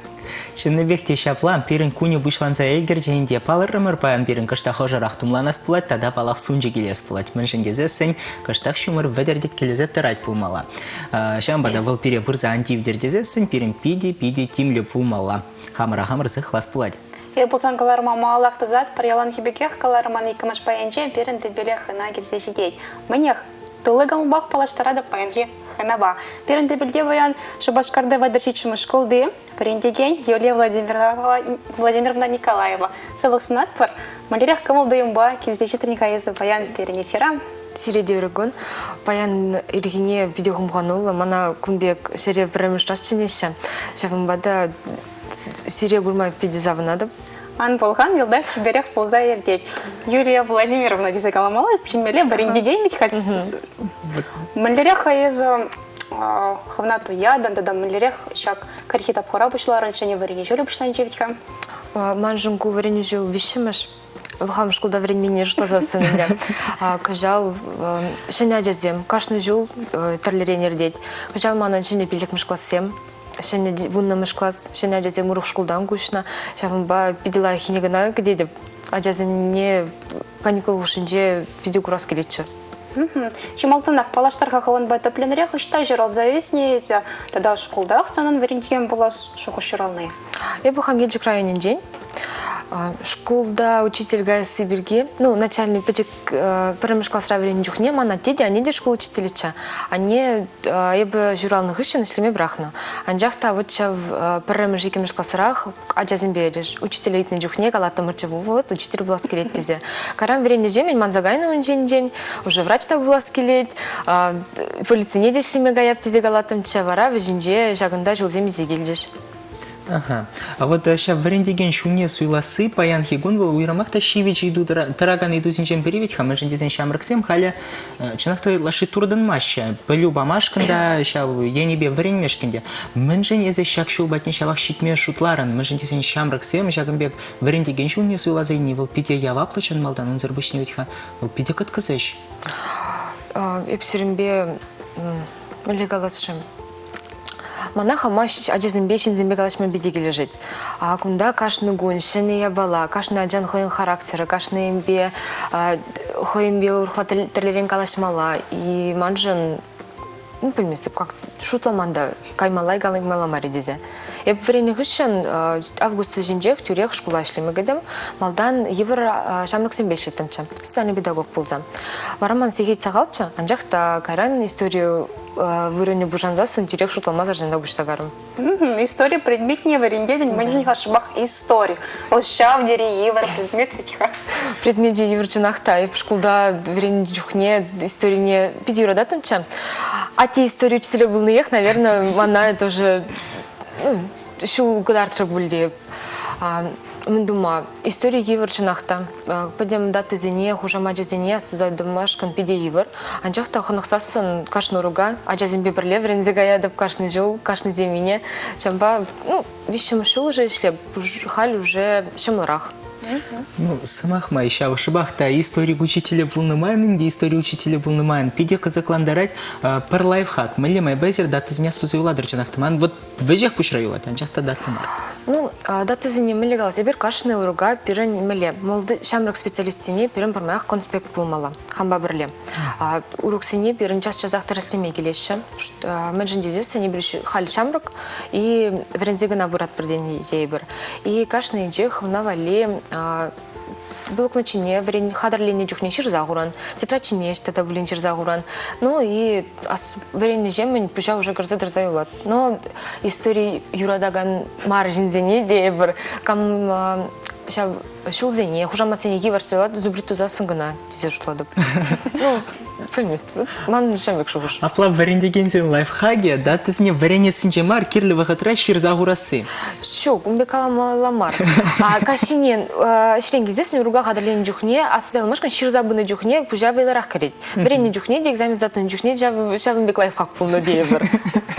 Чӑннипех те ҫапла, пирӗн кунӗ пуҫланса ӗлкӗрчӗ ӗнтӗ. Палӑртрӑмӑр паян пирӗн кӑштах ӑшӑрах тумланас пулать тата паллах сунчӑк илес пулать. Мӗншӗн тесессӗн кӑштах ҫумӑр вӗтӗртеткелесе тӑрать пулмалла. Ҫавӑнпа та вӑл пире пырса ан тивтӗр тесессӗн пирӗн питӗ-питӗ тимлӗ пулмалла. Хамӑра хамӑр сыхлас пулать. Ир пулсан кӑларӑма малаллах тӑсатпӑр. Яланхи пекех кӑларӑмӑн иккӗмӗш пайӗнче пирӗн тӗпеле хӑна килсе ҫитет. Мӗнех, тулли кӑмӑлпах паллаштаратӑп паянхи хӑнапа. Пирӗн тӗпелте паян Шупашкарти 37-мӗш шкулти вӗрентекен Юлия Владимировна Николаева. Сывлӑх сунатпӑр. Мӗнлерех кӑмӑл-туйӑмпа килсе ҫитрӗн-ха эсӗ паян пирӗн эфира? Сире те ырӑ кун. Паян ирхине питӗ хумхануллӑ. Мана кун пек ҫӗре пӗрремӗш раз чӗнеҫҫӗ. Ҫавӑнпа та сире курма питӗ савӑнатӑп. Ан пӑлхан, йӑлтах чиперех пулса иртет. Юлия Владимировна тесе каламалла, чӗнмелле вӗрентекен вӗт-ха. Мӗнлерех эсӗ хӑвна туятӑн тата мӗнлерех ҫак кӗрхи тапхӑра пуҫларӑн, ҫӗнӗ вӗренӳ ҫулӗ пуҫланчӗ вӗт-ха? Маншӑн ку вӗренӳ ҫул виҫҫӗмӗш. Хам шкулта вӗреннине шутласа ӗнтӗ. Кӑҫал ҫӗнӗ ачасем кашни ҫул тӗрлӗрен иртет. Кӑҫал манӑн ҫӗнӗ пиллӗкмӗш классем, ҫӗнӗ вуннӑмӗш класс, ҫӗнӗ ачасем урӑх шкултан куҫнӑ. Ҫавӑнпа питӗ лайӑххине кӑна кӗтетӗп. Ачасене каникул хушшинче питӗ курас килетчӗ. Чи малтанах паллаштар-ха хӑвӑнпа тӗплӗнрех ӑҫта ҫуралса ӳснӗ эсӗ тата шкултах санӑн вӗрентекен пулас шухӑш ҫурални? Эпӗ хам Елчӗк районӗнчен. Шкулта учитель каясси пирки, ну, начальный пӗчӗк пӗрремӗш класра вӗреннӗ чухне ман атте те, анне те шкул учителӗччӗ. Анне эпӗ ҫуралнӑ хыҫҫӑн ӗҫлеме пӑрахнӑ. Анчах та вот ҫав пӗрремӗш, иккӗмӗш класрах ачасемпе учитель ыйтнӑ чухне калаттӑмӑрччӗ, вот учитель пулас килет тесе. Кайран вӗреннӗҫемӗн манса кайнӑ ун ҫинчен, уже врач та пулас килет, полицине те ӗҫлеме каяп тесе калаттӑмччӗ. Вара вӗҫӗнче ҫакӑнта ҫулсем илсе килчӗҫ. Ага. А вот ҫав вӗрентекен ҫулне суйласси паянхи кун вӑл уйрӑмах та ҫивӗч ыйту тӑракан ыйтусенчен пӗри вӗт-ха, мӗншӗн тесен ҫамрӑксем халӗ чӑнах та ытлашши туртӑнмаҫҫӗ. Пӗлӳ памашкӑн та, ҫав енӗпе вӗренмешкӗн те. Мӗншӗн эсӗ ҫак ҫул патне ҫавах ҫитме шутларӑн? Мӗншӗн тесен ҫамрӑксем ҫакӑн пек вӗрентекен ҫулне суйласа илни вӑл питӗ яваплӑ чӑн малтан, унсӑр пуҫне вӗт-ха вӑл питӗ кӑткӑс ӗҫ. Эп сирӗнпе мӗнле калас-ши? Мана хама ачасемпе, ҫынсемпе калаҫма питӗ килӗшет. А кунта кашни кун ҫӗнӗ япала, кашни ачан хӑйӗн характерӗ, кашнийӗнпе хӑйӗнпе урӑхла тӗрлӗрен калаҫмалла. И маншӑн, ну, пӗлместӗп, как шутламан та каймалла-и, каймалла мар-и тесе. Эп вӗреннӗ хыҫҫӑн август вӗҫӗнчех тӳрех шкула ӗҫлеме кӗтӗм. Малтан йывӑр ҫамрӑксемпе ӗҫлеттӗмччӗ, социальный педагог пулса. Вара ман сехет сахалччӗ, анчах та кайран истори вырӑнӗ пушансассӑн тӳрех шутламасӑр ҫавна куҫса карӑм. Истори предметне вӗрентетӗн, мӗншӗн-ха шӑпах истори? Вӑл ҫав тери йывӑр предмет вӗт-ха. Предмечӗ йывӑр чӑнах та. Эп шкулта вӗреннӗ чухне историне питӗ юрататтӑмччӗ. Атте истори учителӗ пулниех, наверное, мана тоже ну, ҫул кӑтартрӗ пуль те. Мӗн тума? Истори йывӑр чӑнах та. Пӗтӗм датӑсене, хушамачӗсене астуса тӑмашкӑн питӗ йывӑр. Анчах та хӑнӑхсассӑн кашни урока ачасемпе пӗрле вӗренсе каятӑп кашни ҫул, кашни темине. Ҫавӑнпа, ну, виҫҫӗмӗш ҫул уже ӗҫлеп, халь уже ҫӑмӑлрах. Ну, сӑмах май, ҫав шӑпах та историк учителӗ пулнӑ май, ӗнтӗ истори учителӗ пулнӑ майӑн питӗ кӑсӑклантарать пӗр лайфхак. Мӗнле майпа эсир датӑсене астуса юлатӑр чӑнах та? Ман вот веҫех пуҫра юлать, анчах та дата мар. Ну, датӑсене мӗнле калас? Эпир кашни урока пирӗн мӗнле? Молды ҫамрӑк специалистсене пирӗн пӗрмаях конспект пулмалла хампа пӗрле. Уроксене пирӗн час-часах тӗрӗслеме килеҫҫӗ. Мӗншӗн тесессӗн эпир халь ҫамрӑк и вӗренсе кӑна пыратпӑр тенӗ тейӗпӗр. И кашнинчех хӑвна валли блокнот ҫине вӗрен хатӗрленнӗ чухне ҫырса хуран, тетрадь ҫине ӑҫта та пулин ҫырса хуран. Ну и вӗреннӗҫемӗн пуҫа уже кӗрсе тӑрса юлать. Но истори юратакан мар ҫынсене те эпир кам ҫав ҫулсене, хушаматсене йывӑр суйлать, зубрить тусассӑн кӑна тесе шутлатӑп. Ну, пӗлместӗп. Ман ҫав пек шухӑш. Апла вӗрентекенсен лайфхакӗ датӑсене вӗренессинче мар, кирлӗ вӑхӑтра ҫырса хурасси. Ҫук, ун пек каламалла мар. А каҫхине ӗҫрен килсессӗн урока хатӗрленӗ чухне, аслӑ ялмашкӑн ҫырса пынӑ чухне пуҫа вӑйлӑрах кӗрет. Вӗреннӗ чухне те, экзамен затнӑ чухне ҫавӑн пек лайфхак пулнӑ тейӗпӗр.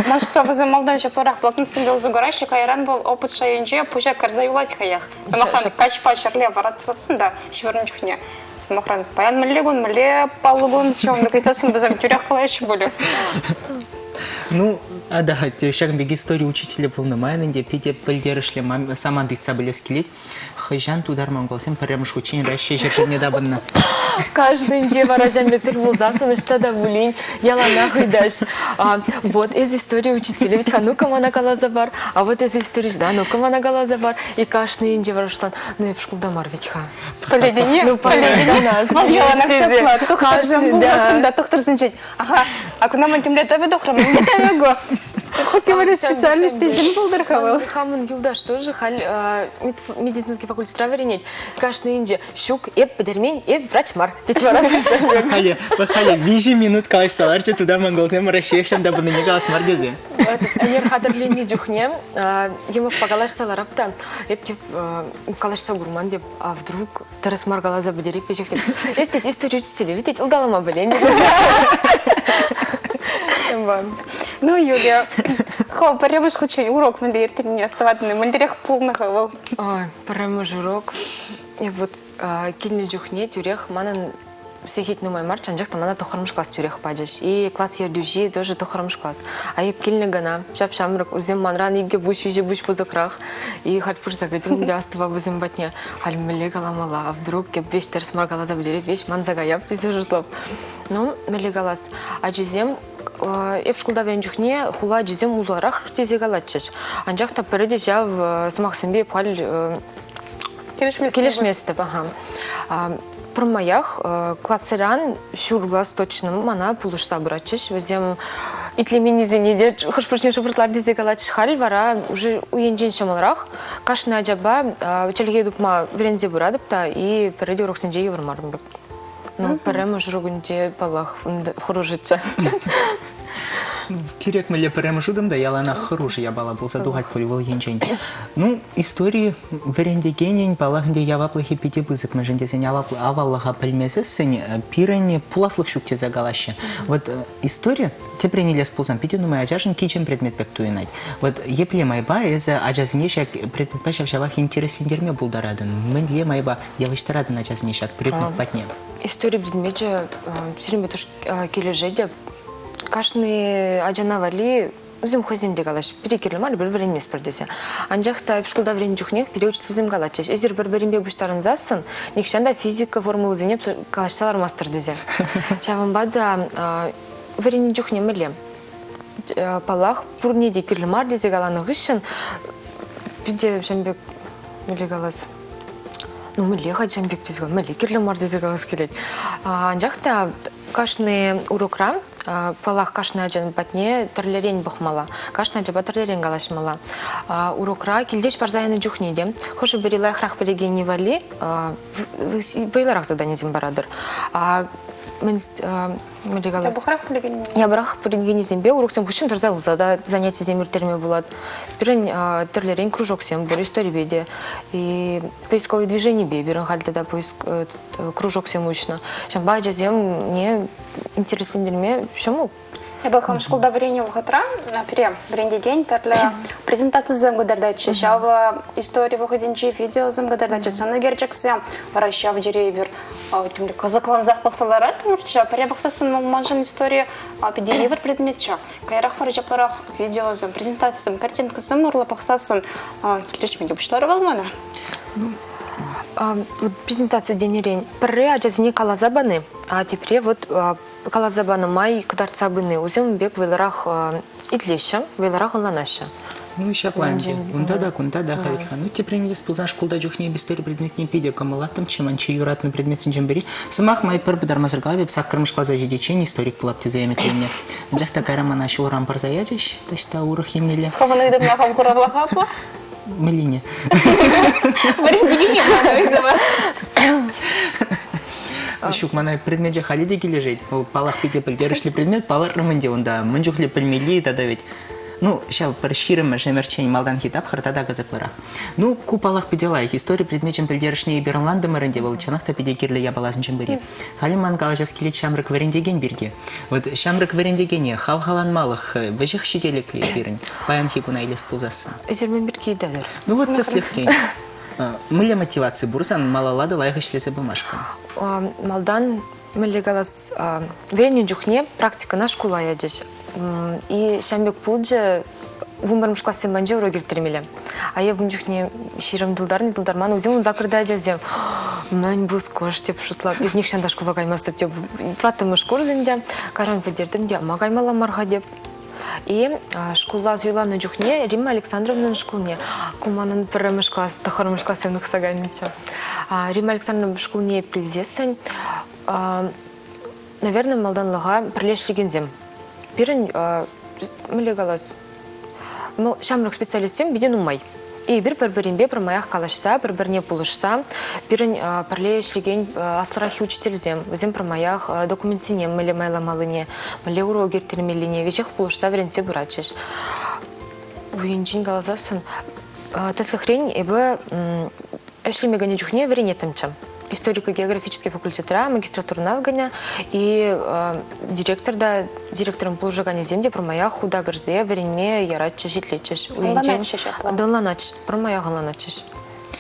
Может, вӗсем малтан ҫапларах блокнотсемпе усӑ кураҫҫӗ, кайран вӑл опыт шайӗнче пуҫа кӗрсе юлать хӑех. Сӑмахран, каҫпа ҫӗрле вӑратсассӑн та ҫывӑрнӑ чухне. Сӑмахран, паян мӗнле кун, мӗнле паллӑ кун, ҫавӑн пек ыйтсассӑн вӗсем тӳрех калаҫҫӗ пулӗ. Ну, да, ҫакӑн пек истори учителӗ пулнӑ май ӗнтӗ питӗ пӗлтерӗшлӗ самант ыйтса пӗлес килет. Хӑҫан тутар-монголсем пӗрремӗш хутчен Раҫҫей ҫӗршывне тапӑннӑ? Каждыйӗнче вара ҫам пек тӗл пулсассӑн ӑҫта та пулин яланах ыйтаҫ. Вот эс истори учителӗ вӗт-ха, ну-ка мана каласа пар. А вот эс истори, да, ну-ка мана каласа пар. И кашнийӗнче вара шутлан, ну эп шкулта мар вӗт-ха. Пӗлетӗн-и? Ну, пӗлетӗн. Вӑл яланах ҫапла. Тухтӑрсем пулсассӑн та тухтӑрсенчен. Аха, а куна ман темле тӗвӗ тухрӑм, мӗнле тӗвӗ ку? Хоть вӑл специальность ҫын пултӑр-ха вӑл. Хамӑн юлташ тоже халь медицинский факультетра вӗренет. Кашнийӗнче ҫук, эп пӗтермен, эп врач мар, тет вара Халӗ, халӗ виҫӗ минут калаҫса ларчӗ, туда монголсем Раҫҫее ҫанта пынине калас мар тесе. Ӗнер хатӗрленнӗ чухне йӑмӑкпа калаҫса ларап та, эп тип калаҫса курман теп, а вдруг тӗрӗс мар каласа пӗтерет веҫех тет. Эс тет, истори учителӗ тет, улталама пӗлен. Ну, Юлия, хӑв пӗрремӗш хутчен урок мӗнле ирттернине астӑватӑн-и? Мӗнлерех пулнӑ-ха вӑл? Ой, пӗрремӗш урок. Вот килнӗ чухне тӳрех манӑн сехет нумай марччӗ, анчах та мана тӑххӑрмӗш класс тӳрех пачӗҫ. И класс ертӳҫи тоже тӑххӑрмӗш класс. А эп килнӗ кӑна, ҫап-ҫамрӑк, вӗсем манран икӗ пуҫ, виҫӗ пуҫ пысӑкрах. И халь пырса кӗтӗм те астӑва вӗсем патне. Халь мӗнле каламалла, а вдруг эп веҫ тӗрӗс мар каласа пӗтереп, веҫ манса каяп тесе шутлап. Ну, мӗнле калас, ачисем эп шкулта вӗреннӗ чухне хула ачисем усалрах тесе калатчӗҫ. Анчах та пӗрре те ҫав сӑмахсемпе эп халь килӗшместӗп. Аха. Пӗрмаях класран ҫур класс точно мана пулӑшса пыратчӗҫ. Вӗсем итлеменнисене те хӑш-пӗр ҫын шӑпӑртлар тесе калатчӗҫ. Халь вара уже енчен ҫӑмӑлрах. Кашни ачапа чӗлхе тупма вӗренсе пыратӑп та и пӗрре те уроксенче йывӑр мар пек. Ну, пӗрремӗш урокӗнче, паллах, хӑрушӑччӗ. Кирек мӗнле пӗрремӗш утӑм та яланах хӑрушӑ япала пулса тухать пуль вӑл енчен. Ну, истори вӗрентекенӗн, паллах ӗнтӗ, яваплӑхӗ питӗ пысӑк, мӗншӗн тесен аваллӑха пӗлмесессӗн пирӗн пуласлӑх ҫук тесе калаҫҫӗ. Вот истори, тӗпрен илес пулсан, питӗ нумай ачашӑн кичем предмет пек туйӑнать. Вот епле майпа эсӗ ачасене ҫак предметпа ҫав-ҫавах интереслентерме пултаратӑн? Мӗнле майпа явӑҫтаратӑн ачасене ҫак предмет патне? Истори предмечӗ сирӗнпе килӗшетӗп. Кашни ачана валли вӗсем хӑйсем те калаҫҫӗ, пире кирлӗ мар, эпир вӗренместпӗр тесе. Анчах та эп шкулта вӗреннӗ чухнех пире учительсем калатчӗҫ, эсир пӗр-пӗринпе пуҫтарӑнсассӑн нихҫан та физика формулисене калаҫса лармастӑр тесе. Ҫавӑнпа та вӗреннӗ чухне мӗнле? Паллах, пурне те кирлӗ мар тесе каланӑ хыҫҫӑн питӗ ҫавӑн пек мӗнле калас, ну мӗнле-ха ҫавӑн пек тесе мӗнле кирлӗ мар тесе калас килет. Анчах та кашни урокра, паллах, кашни ачан патне тӗрлӗрен пӑхмалла, кашни ачапа тӗрлӗрен калаҫмалла. Урокра килте ӗҫ парса янӑ чухне те хӑшӗ-пӗри лайӑхрах пӗлекенни валли вӑйлӑрах заданисем паратӑр. Мӗнле калас? Япӑхрах пӗлекенни. Япӑхрах пӗлекеннисемпе уроксем хыҫҫӑн тӑрса юлса та занятисем ирттерме пулать. Пирӗн тӗрлӗрен кружоксем пур историпе те, и поисковый движенипе пирӗн халь тата поиск кружоксем уҫнӑ. Ҫавӑнпа ачасемне интереслентерме ҫӑмӑл. Эпӗ хам шкулта вӗреннӗ вӑхӑтра пире вӗрентекен тӗрлӗ презентацисем кӑтартатчӗ. Ҫав истори вӑхӑтӗнчи видеосем кӑтартатчӗ, сӑн ӳкерчӗксем. Вара ҫав тери эпир темле кӑсӑклансах пӑхса лараттӑмӑрччӗ. Пӗрре пӑхсассӑн маншӑн истори питӗ йывӑр предметчӗ. Каярах вара ҫапларах видеосем, презентацисем, картинкӑсем урлӑ пӑхсассӑн килӗшме те пуҫларӗ вӑл мана. Вот презентаци тенӗрен пӗрре ачасене каласа пани, а тепре вот каласа панӑ май кӑтартса пыни вӗсем пек вӑйлӑрах итлеҫҫӗ, вӑйлӑрах ӑнланаҫҫӗ. Ну, ҫапла ӗнтӗ. Унта та, кунта та халь-ха. Ну, теприн илес пулсан шкулта чухне эп истори предметне питӗ кӑмӑллаттӑмччӗ. Ман чи юратнӑ предметсенчен пӗри. Сӑмах май пӗр пытармасӑр калап, эп саккӑрмӗш класа ҫитиччен историк пулап тесе ӗмӗтленнӗ. Анчах та кайран мана ҫулран пӑрса ячӗҫ, таҫта урӑх еннелле. Хӑвӑн ыйтӑвна хӑв хуравла-ха апла? Мӗнлине? Вӗрентекене панӑ ыйтӑва. Ҫук, мана предмечӗ халӗ те килӗшет. Вӑл, паллах, питӗ пӗлтерӗшлӗ предмет. Палӑртрӑм ӗнтӗ унта мӗн чухлӗ пӗлмелли тата ведь ну, ҫав пӗр ҫирӗммӗш ӗмӗрччен малтанхи тапхӑр тата кӑсӑклӑрах. Ну, ку, паллах, питӗ лайӑх. Истори предмечӗн пӗлтерӗшне эпир ӑнлантӑмӑр ӗнтӗ, вӑл чӑнах та питӗ кирлӗ япаласенчен пӗри. Халӗ ман калаҫас килет ҫамрӑк вӗрентекен пирки. Вот ҫамрӑк вӗрентекене хавхаланмалӑх вӗҫех ҫителӗклӗ пирӗн паянхи куна илес пулсассӑн. Эсир мӗн пирки ыйтатӑр? Ну вот тӗслӗхрен. Мӗнле мотиваци пур сан малалла та лайӑх ӗҫлесе пымашкӑн? Малтан, мӗнле калас, вӗреннӗ чухне практикӑна шкула ячӗҫ. И ҫам пек пулчӗ, вунпӗрмӗш классем панче урок ирттермелле. А эп ун чухне ҫирӗм тултарнӑ, тултарман, вӗсем 18-та ачасем. Мӗн пускош теп шутлап. Эп нихҫан та шкула каймастӑп теп. Тӑваттӑмӗш курс ӗнтӗ. Кайран пӗтертӗм те, ма каймалла мар-ха теп. И шкула суйланӑ чухне Римма Александровнӑн шкулне, ку манӑн пӗрремӗш класс, тӑххӑрмӗш классем тухса кайнӑччӗ. Римма Александровна шкулне килсессӗн, наверное, малтанлӑха пӗрле ӗҫлекенсем. Пирӗн, мӗнле калас, ҫамрӑк специалистсем питӗ нумай. Эпир пӗр-пӗринпе пӗрмаях калаҫса, пӗр-пӗрне пулӑшса, пирӗн пӗрле ӗҫлекен аслӑраххи учительсем, вӗсем пӗрмаях документсене мӗнле майламаллине, мӗнле урок ирттермеллине веҫех пулӑшса вӗрентсе пыратчӗҫ. Уйӗнчен каласассӑн, тӗслӗхрен, эпӗ ӗҫлеме кӗнӗ чухне вӗренеттӗмччӗ. Историко-географический факультетра магистратурӑна кӗнӗ и директор та, директорӑн пулӑшаканӗсем те пӗрмаях хута кӗрсе вӗренме яратчӗҫ, итлетчӗҫ. Ӑнланатчӗҫ апла. Ӑнланатчӗҫ, пӗрмаях ӑнланатчӗҫ.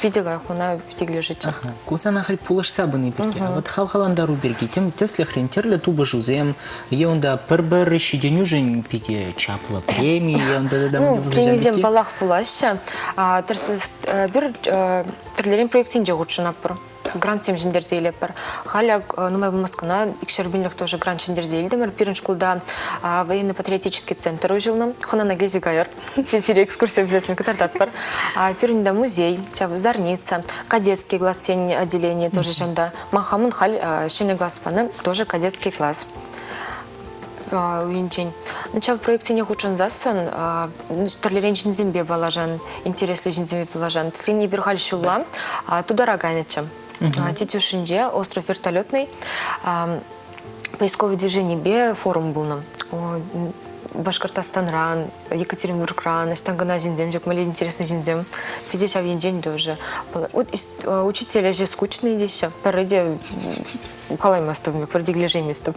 Питӗ лайӑх, мана питӗ килӗшетчӗ. Ку сана халь пулӑшса пыни пирки, а вот хавхалантару пирки, тем тӗслӗхрен тӗрлӗ тупӑшусем е унта пӗр-пӗр ҫитӗнӳшӗн питӗ чаплӑ преми е унта тата Ну, премисем паллах пулаҫҫӗ. Пӗр тӗрлӗрен проектсенче хутшӑнатпӑр. Грантсем ҫӗнтерсе илетпӗр. Халӗ нумай пулмасть кӑна икшер пинлӗх тоже грант ҫӗнтерсе илтӗмӗр. Пирӗн шкулта военно-патриотический центр уҫӑлнӑ. Хӑнана килсе кайӑр. Сире экскурси обязательно кӑтартатпӑр. Пирӗн та музей, ҫав Зарница, кадетский классен отделени тоже ҫанта. Ман хамӑн халь ҫӗнӗ класс панӑ, тоже кадетский класс енчен. Ну, ҫав проектсене хутшӑнсассӑн тӗрлӗрен ҫынсемпе паллашан, интереслӗ ҫынсемпе паллашан. Тесен эпир халь ҫулла тутара кайнӑччӗ. Тетюшинче остров вертолетный поисковый движенипе форум пулнӑ. Башкортостанран, Екатеринбургран, ӑҫтан кӑна ҫынсем ҫук, мӗнле интереслӗ ҫынсем. Питӗ ҫав енчен тоже. Учитель ӗҫӗ скучный теҫҫӗ. Пӗрре те калаймастӑп, пӗр те килӗшейместӗп.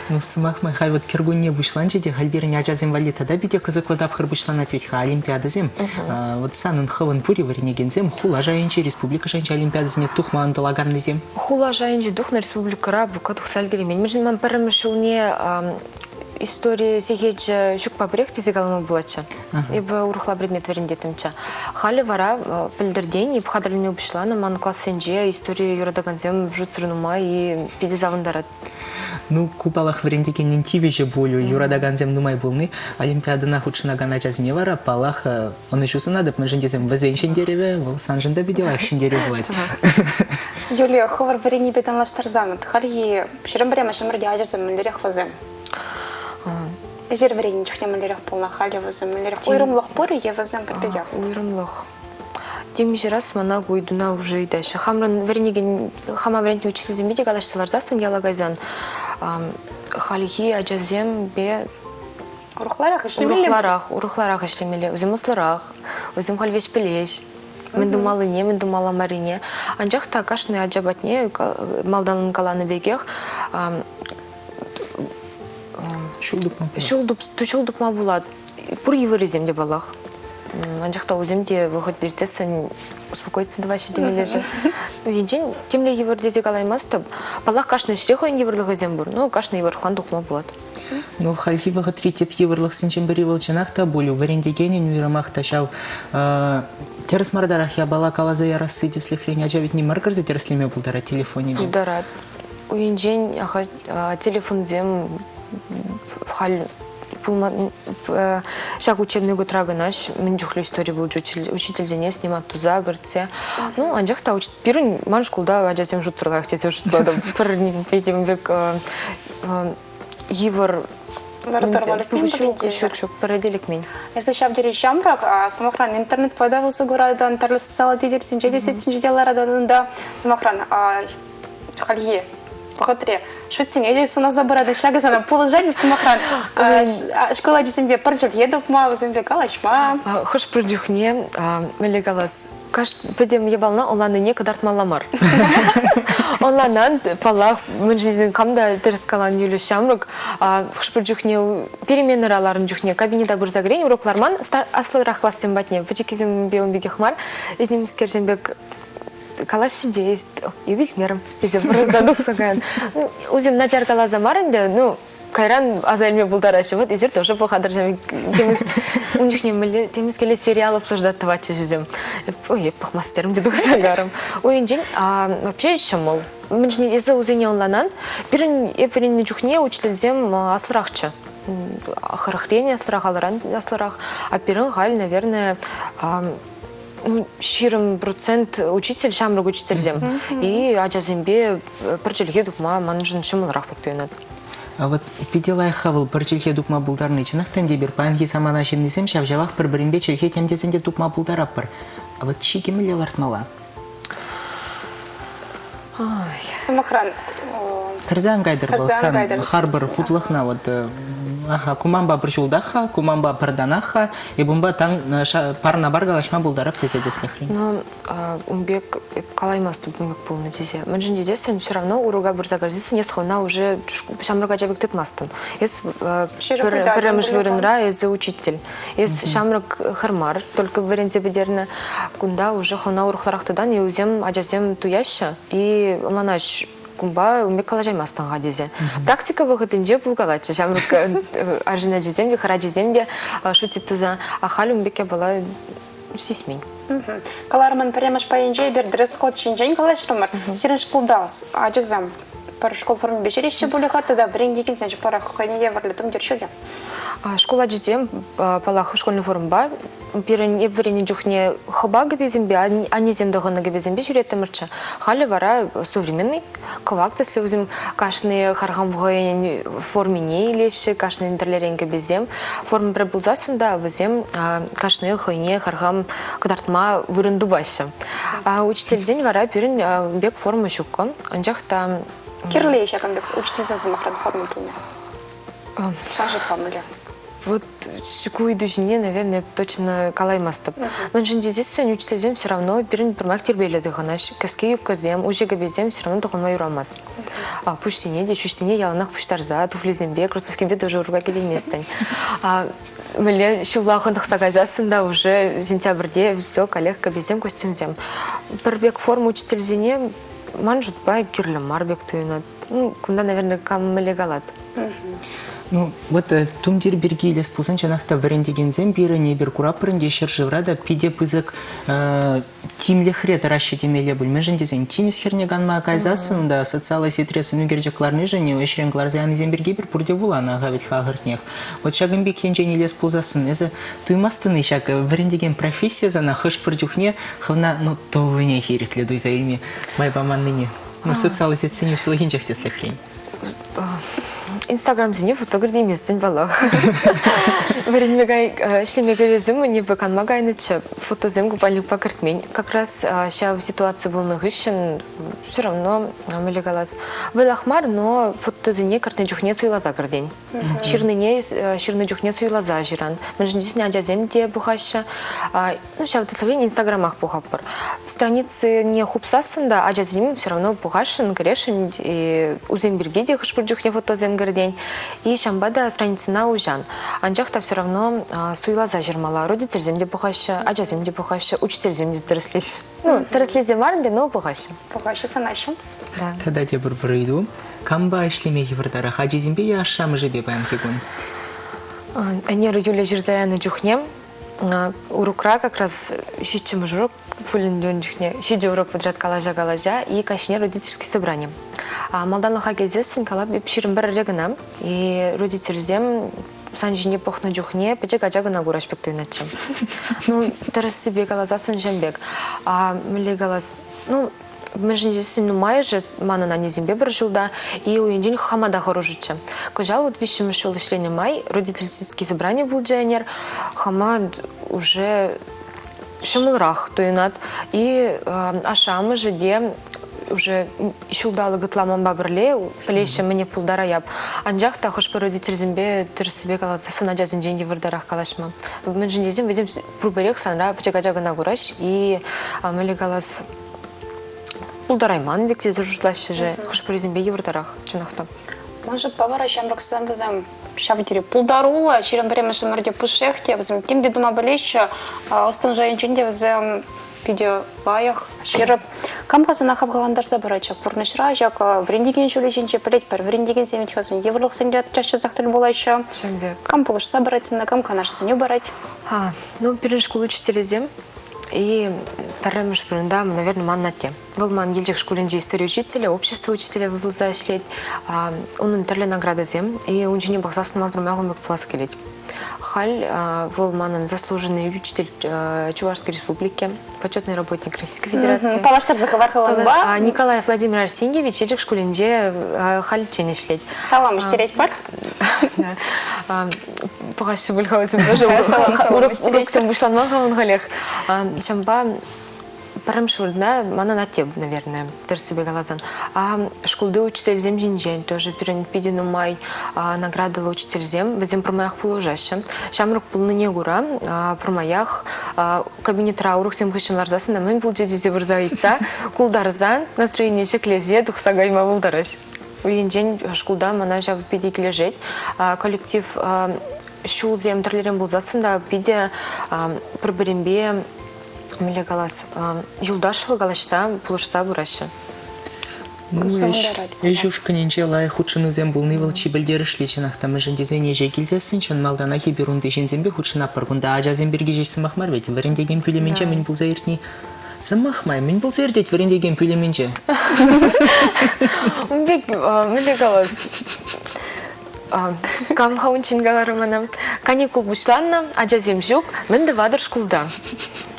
Ну, сӑмах май, халь вот кӗркунне пуҫланчӗ те, халь пирӗн ачасем валли тата питӗ кӑсӑклӑ тапхӑр пуҫланать вӗт-ха, олимпиадӑсем. Вот санӑн хӑвӑн пур-и вӗренекенсем хула шайӗнчи, республика шайӗнчи олимпиадӑсене тухма ӑнтӑлаканнисем? Хула шайӗнче тухнӑ республикӑра бука тухса ӗлкӗреймен. Мӗншӗн ман пӗрремӗш ҫулне истори сехечӗ ҫукпа пӗрех тесе калама пулатчӗ. Эпӗ урӑхла предмет вӗрентеттӗмччӗ. Халӗ вара пӗлтӗртен эп хатӗрленме пуҫланӑ. Ман классенче истори юратакансем шутсӑр нумай и питӗ савӑнтарать. Ну, ку паллах вӗрентекенӗн тивӗҫӗ пулӗ, юратакансем нумай пулни. Олимпиадӑна хутшӑнакан ачасене вара, паллах, ӑнӑҫу сунатӑп, мӗншӗн тесен вӗсен ҫӗнтерӗвӗ вӑл саншӑн та питӗ лайӑх ҫӗнтерӳ пулать. Юлия, хӑвӑр вӗреннипе танлаштарсан, хальхи 21-мӗш ӗмӗрте ачасем мӗнлерех вӗсем? Эсир вӗреннӗ чухне мӗнлерех пулнӑ, халӗ вӗсем мӗнлерех? Уйрӑмлӑх пур-и е вӗсем пӗр пекех? Уйрӑмлӑх. Темиҫе раз мана ку ыйтуна уже ыйтаҫҫӗ. Хамран вӗренекен, хама вӗрентнӗ учительсемпе те калаҫса ларсассӑн яла кайсан хальхи ачасемпе урӑхларах ӗҫлемелле. Урӑхларах, урӑхларах ӗҫлемелле. Вӗсем ӑслӑрах, вӗсем халь веҫ пӗлеҫ. Мӗн тумаллине, мӗн тумалла маррине. Анчах та кашни ача патне малтан каланӑ пекех ҫул тупма ҫул тупма пулать. Пур йывӑррисем те паллах. Анчах та вӗсем те вӑхӑт иртсессӗн успокоиться тӑваҫҫӗ темелле-ши. Енчен темле йывӑр тесе калаймастӑп. Паллах, кашни ӗҫре хӑйӗн йывӑрлӑхӗсем пур. Но кашни йывӑрлӑхран тухма пулать. Ну, хальхи вӑхӑтри тӗп йывӑрлӑхсенчен пӗри вӑл чӑнах та пуль вӗрентекенӗн уйрӑмах та ҫав тӗрӗс мартарах япала каласа ярасси тӗслӗхрен ача вӗт ним мар кӗрсе тӗрӗслеме пултарать телефонӗпе. Пултарать. Уйӗнчен телефонсем халь пулма ҫак учебный годра кӑна мӗн чухлӗ истори пулчӗ учительсене снимать туса кӗртсе. Ну, анчах та пирӗн ман шкулта ачасем шутсӑрлах тесе шутлатӑп. Пӗр этем пек йывӑр ҫук, ҫук, ҫук, пӗрре те лекмен. Эсӗ ҫав тери ҫамрӑк, сӑмахран, интернетпа та усӑ куратӑн, тӗрлӗ социаллӑ тетелсенче те сетьсенче те ларатӑн унта. Сӑмахран, хальхи вӑхӑтри шутсене те сӑнаса пыратӑн. Ҫакӑ сана пулӑшать сӑмахран, шкул ачисемпе пӗр чӗлхе тупма, вӗсемпе калаҫма. Хӑш-пӗр чухне, мӗнле калас, пӗтӗм япалана ӑнланнине кӑтартмалла мар. Ӑнланан, паллах, мӗншӗн тесен хам та тӗрӗс калан Юля ҫамрӑк. Хӑш-пӗр чухне переменӑра ларнӑ чухне кабинета пырса кӗрен, урок ларман аслӑрах классем патне, пӗчӗккисемпе ун пекех мар, этемскерсем пек калаҫҫӗ те, эп илтмерӗм тесе пӑрӑнса тухса каян. Усем начар каласа мар ӗнтӗ, ну, Кайран аса илме пултараҫҫӗ. Вот эсир тоже пӑхатӑр ҫав темӗс ун чухне мӗнле темӗскерле сериал обсуждать тӑватчӗҫ вӗсем. Ой, эп пӑхмастӑрӑм те тухса карӑм. Уйӗнчен вообще ҫӑмӑл. Мӗншӗн эсӗ усене ӑнланан? Пирӗн эп вӗреннӗ чухне учительсем аслӑрахчӗ. Хӑрӑхрен аслӑрах, алӑран аслӑрах. А пирӗн халь, наверное, 20% учитель, ҫамрӑк учительсем. И ачасемпе пӗр чӗлхе тупма маншӑн ҫӑмӑлрах пек туйӑнать. А вот питӗ лайӑх-ха вӑл пӗр чӗлхе тупма пултарни. Чӑнах та ӗнтӗ эпир паянхи самана ҫыннисем ҫав-ҫавах пӗр-пӗринпе чӗлхе тем тесен те тупма пултаратпӑр. А вот чикӗ мӗнле лартмалла? Сӑмахран, Кӗрсе ан кайтӑр вӑл сан харпӑр хутлӑхна вот аха куманпа пӗр ҫултах-ха, куманпа пӗр танах-ха, эп унпа тан парна-пар калаҫма пултарап тесе тӗслӗхрен. Ну, ун пек эп калаймастӑп ун пек пулнӑ тесе. Мӗншӗн тесессӗн все равно урока пырса кӗрсессӗн эс хӑвна уже ҫамрӑк ача пек тытмастӑн. Эс пӗрремӗш вырӑнра эсӗ учитель. Эс ҫамрӑк хӗр мар, только вӗренсе пӗтернӗ. Кунта уже хӑна урӑхларах тытан, и вӗсем ачасем туяҫҫӗ и ӑнланаҫ кунпа ун пек калаҫаймастӑн-ха тесе. Практика вӑхӑтӗнче пулкалатчӗ ҫамрӑк арҫын ачисем те, хӗр ачисем те шутить туса. А халь ун пек япала сисмен. Кӑларӑмӑн пӗрремӗш пайӗнче эпир дресс-код ҫинчен калаҫрӑмӑр. Сирӗн шкулта ачасем пӗр шкул формипе ҫӳреҫҫӗ пулӗ-ха тата вӗрентекенсен ҫапларах хӑйне евӗрлӗ тумтир ҫук-и? Шкул ачисем, паллах, школьный формӑпа пирӗн эп вӗреннӗ чухне хӑпа кӗпесемпе, аннесем тӑхӑннӑ кӗпесемпе ҫӳреттӗмӗрччӗ. Халӗ вара современный, кӑвак тӗслӗ вӗсем кашни харкам хӑйӗн формине илеҫҫӗ, кашнин тӗрлӗрен кӗпесем. Форма пӗр пулсассӑн та вӗсем кашни хӑйне харкам кӑтартма вырӑн тупаҫҫӗ. Учительсен вара пирӗн пек форма ҫуккӑ. Анчах та Кирлӗ-и ҫакӑн пек учительсен сӑмахран форма пулни? Сан шутпа Вот ку ыйту ҫине, наверное, точно калаймастӑп. Мӗншӗн тесессӗн учительсем все равно пирӗн пӗрмак тирпейлӗ тӑхӑнаҫ. Кӗске юбкӑсем, уҫӑ кӗпесем все равно тӑхӑнма юрамасть. Пуҫсене те, ҫӳҫсене яланах пуҫтарса, туфлисемпе, кроссовкипе тоже урка килейместӗн. Мӗнле ҫулла хӑнӑхса кайсассӑн та уже сентябрьте все, коллег кӗпесем, костюмсем. Пӗр пек форма учительсене ман шутпа кирлӗ мар пек туйӑнать. Ну, кунта, наверное, кам мӗнле калать. Ну, вот э, тумтир пирки илес пулсан, чӑнах та вӗрентекенсем пирӗн эпир куратпӑр ӗнтӗ ҫӗршывра та питӗ пысӑк э, тимлӗхре тӑраҫҫӗ темелле пуль. Мӗншӗн тесен тинӗс хӗрне канма кайсассӑн унта социаллӑ сетьре сӑнӳкерчӗк кӑларнишӗн ӗҫрен кӑларса янисем пирки эпир пурте вуланӑ-ха вӗт-ха ахӑртнех. Вот ҫакӑн пек енчен илес пулсассӑн эсӗ туймастӑн-и ҫак вӗрентекен профессия сана хӑш-пӗр чухне хӑвна ну туллинех ирӗклӗ туйса илме май паманнине? Ну, социаллӑ сетьсен уҫлӑхӗнчех тӗслӗхрен. Инстаграмсене фото кӗртейместӗн паллах. Вӗренме кай, ӗҫлеме кӗресем эпӗ канма кайнӑччӗ. Фотосем купальникпа кӗртмен. Как раз ҫав ситуаци пулнӑ хыҫҫӑн все равно, мӗнле калас, вӑйлах мар, но фотосене кӗртнӗ чухне суйласа кӗртен. Ҫырнине ҫырнӑ чухне суйласа ҫыран. Мӗншӗн тесен ачасем те пӑхаҫҫӗ. Ну, ҫав тӗслӗхрен Инстаграмах пухатпӑр. Страницине хупсассӑн та ачасем все равно пухасшӑн, кӗрешӗн, усем пирки те хӑш-пӗр чухне фотосем кӗртен. И ҫавӑнпа та страницӑна уҫан. Анчах та все равно суйласа ҫырмалла. Родительсем те пӑхаҫҫӗ, ачасем те пӑхаҫҫӗ, учительсем те тӗрӗслеҫҫӗ. Ну, тӗрӗслесе мар ӗнтӗ, но пӑхаҫҫӗ. Пӑхаҫҫӗ, сӑнаҫҫӗ. Да. Тата тепӗр пӗр ыйту. Кампа ӗҫлеме йывӑртарах, ачисемпе е ашшӗ-амӑшӗпе паянхи кун? Ӗнер Юля ҫырса янӑ чухне урокра как раз ҫиччӗмӗш урок пулин ун чухне ҫичӗ урок подряд калаҫа-калаҫа и каҫне родительский собрание. Малтанлӑха килсессӗн калап эп 21-ре кӑна и родительсем сан ҫине пӑхнӑ чухне пӗчӗк ача кӑна кураҫ пек туйӑнатчӗ. Ну, тӗрӗссипе каласассӑн ҫын пек. А мӗнле калас, ну, Мӗншӗн тесен нумайӑшӗ манӑн аннесемпе пӗр ҫулта и уйӗнчен хама та хӑрушӑччӗ. Кӑҫал вот виҫҫӗмӗш ҫул ӗҫленӗ май родительский собрание пулчӗ ӗнер. Хама уже ҫӑмӑлрах туйӑнать. И ашшӗ-амӑшӗ те уже ҫулталӑк ытла манпа пӗрле пӗлеҫҫӗ мӗне пултараяп. Анчах та хӑш-пӗр родительсемпе тӗрӗссипе каласассӑн ачасенчен йывӑртарах калаҫма. Мӗншӗн тесен вӗсем пурпӗрех санра пӗчӗк ача кӑна кураҫ. И мӗнле калас, пултарайман пек тесе шутлаҫҫӗ-ши? Хӑш-пӗрисемпе йывӑртарах, чӑнах та. Ман шутпа вара ҫамрӑксем вӗсем ҫав тери пултаруллӑ, 21-мӗш ӗмӗрте пушшех те вӗсем тем те тума пӗлеҫҫӗ. Ӑс-тӑн шайӗнчен те вӗсем питӗ лайӑх, ҫирӗп. Кам-ха сана хавхалантарса пырать ҫак пурнӑҫра, ҫак вӗрентекен ҫулӗ ҫинче пӗлетпӗр. Вӗрентекенсем вӗт-ха йывӑрлӑхсем те час-часах тӗл пулаҫҫӗ. Чӑн пек. Кам пулӑшса пырать сана, кам канашсене парать? Ну, пирӗн шкул учителӗсем и пӗрремӗш вырӑнта, наверное, ман атте. Вӑл ман Елчӗк шкулӗнчи истори учителӗ, общество учителӗ пулса ӗҫлет. Унӑн тӗрлӗ наградӑсем. И ун ҫине пӑхсассӑн ман пӗрмаях ун пек пулас килет. Халь вӑл манӑн заслуженный учитель Чувашской Республики, почетный работник Российской Федерации. Паллаштарса хӑвар-ха унпа. Николаев Владимир Арсеньевич Елчӗк шкулӗнче хальччен ӗҫлет. Салам ӗҫтеретпӗр. Пӑхаҫҫӗ пуль-ха вӗсем тоже. Уроксем пуҫланман-ха ун халех. Ҫавӑнпа Пӗрремӗш вырӑнта манӑн атте, наверное, тӗрӗссипе каласан. А шкулти учительсем ҫинчен тоже пирӗн питӗ нумай наградӑллӑ учительсем, вӗсем пӗрмаях пулӑшаҫҫӗ. Ҫамрӑк пулнине кура пӗрмаях кабинетра уроксем хыҫҫӑн ларсассӑн та мӗн пулчӗ тесе пырса ыйтса, култарса, настроение ҫӗклесе тухса кайма пултараҫ. Енчен шкулта мана ҫав питӗ килӗшет. Коллектив ҫулсем тӗрлӗрен пулсассӑн та питӗ пӗр-пӗринпе мӗнле калас, юлташлӑ калаҫса, пулӑшса пыраҫҫӗ. Ну, ӗҫ ушкӑнӗнче лайӑх хутшӑнусем пулни вӑл чи пӗлтерӗшли чӑнах та мӗншӗн тесен ӗҫе килсессӗн чӑн малтанах эпир унти ҫынсемпе хутшӑнатпӑр. Кунта ачасем пирки ҫеҫ сӑмах мар вӗт. Вӗрентекен пӳлӗмӗнче мӗн пулса иртни Сӑмах май, мӗн пулса иртет вӗрентекен пӳлӗмӗнче? Ун пек мӗнле калас? Кам-ха унччен каларӗ мана? Каникул пуҫланнӑ, ачасем ҫук, мӗн тӑватӑр шкулта?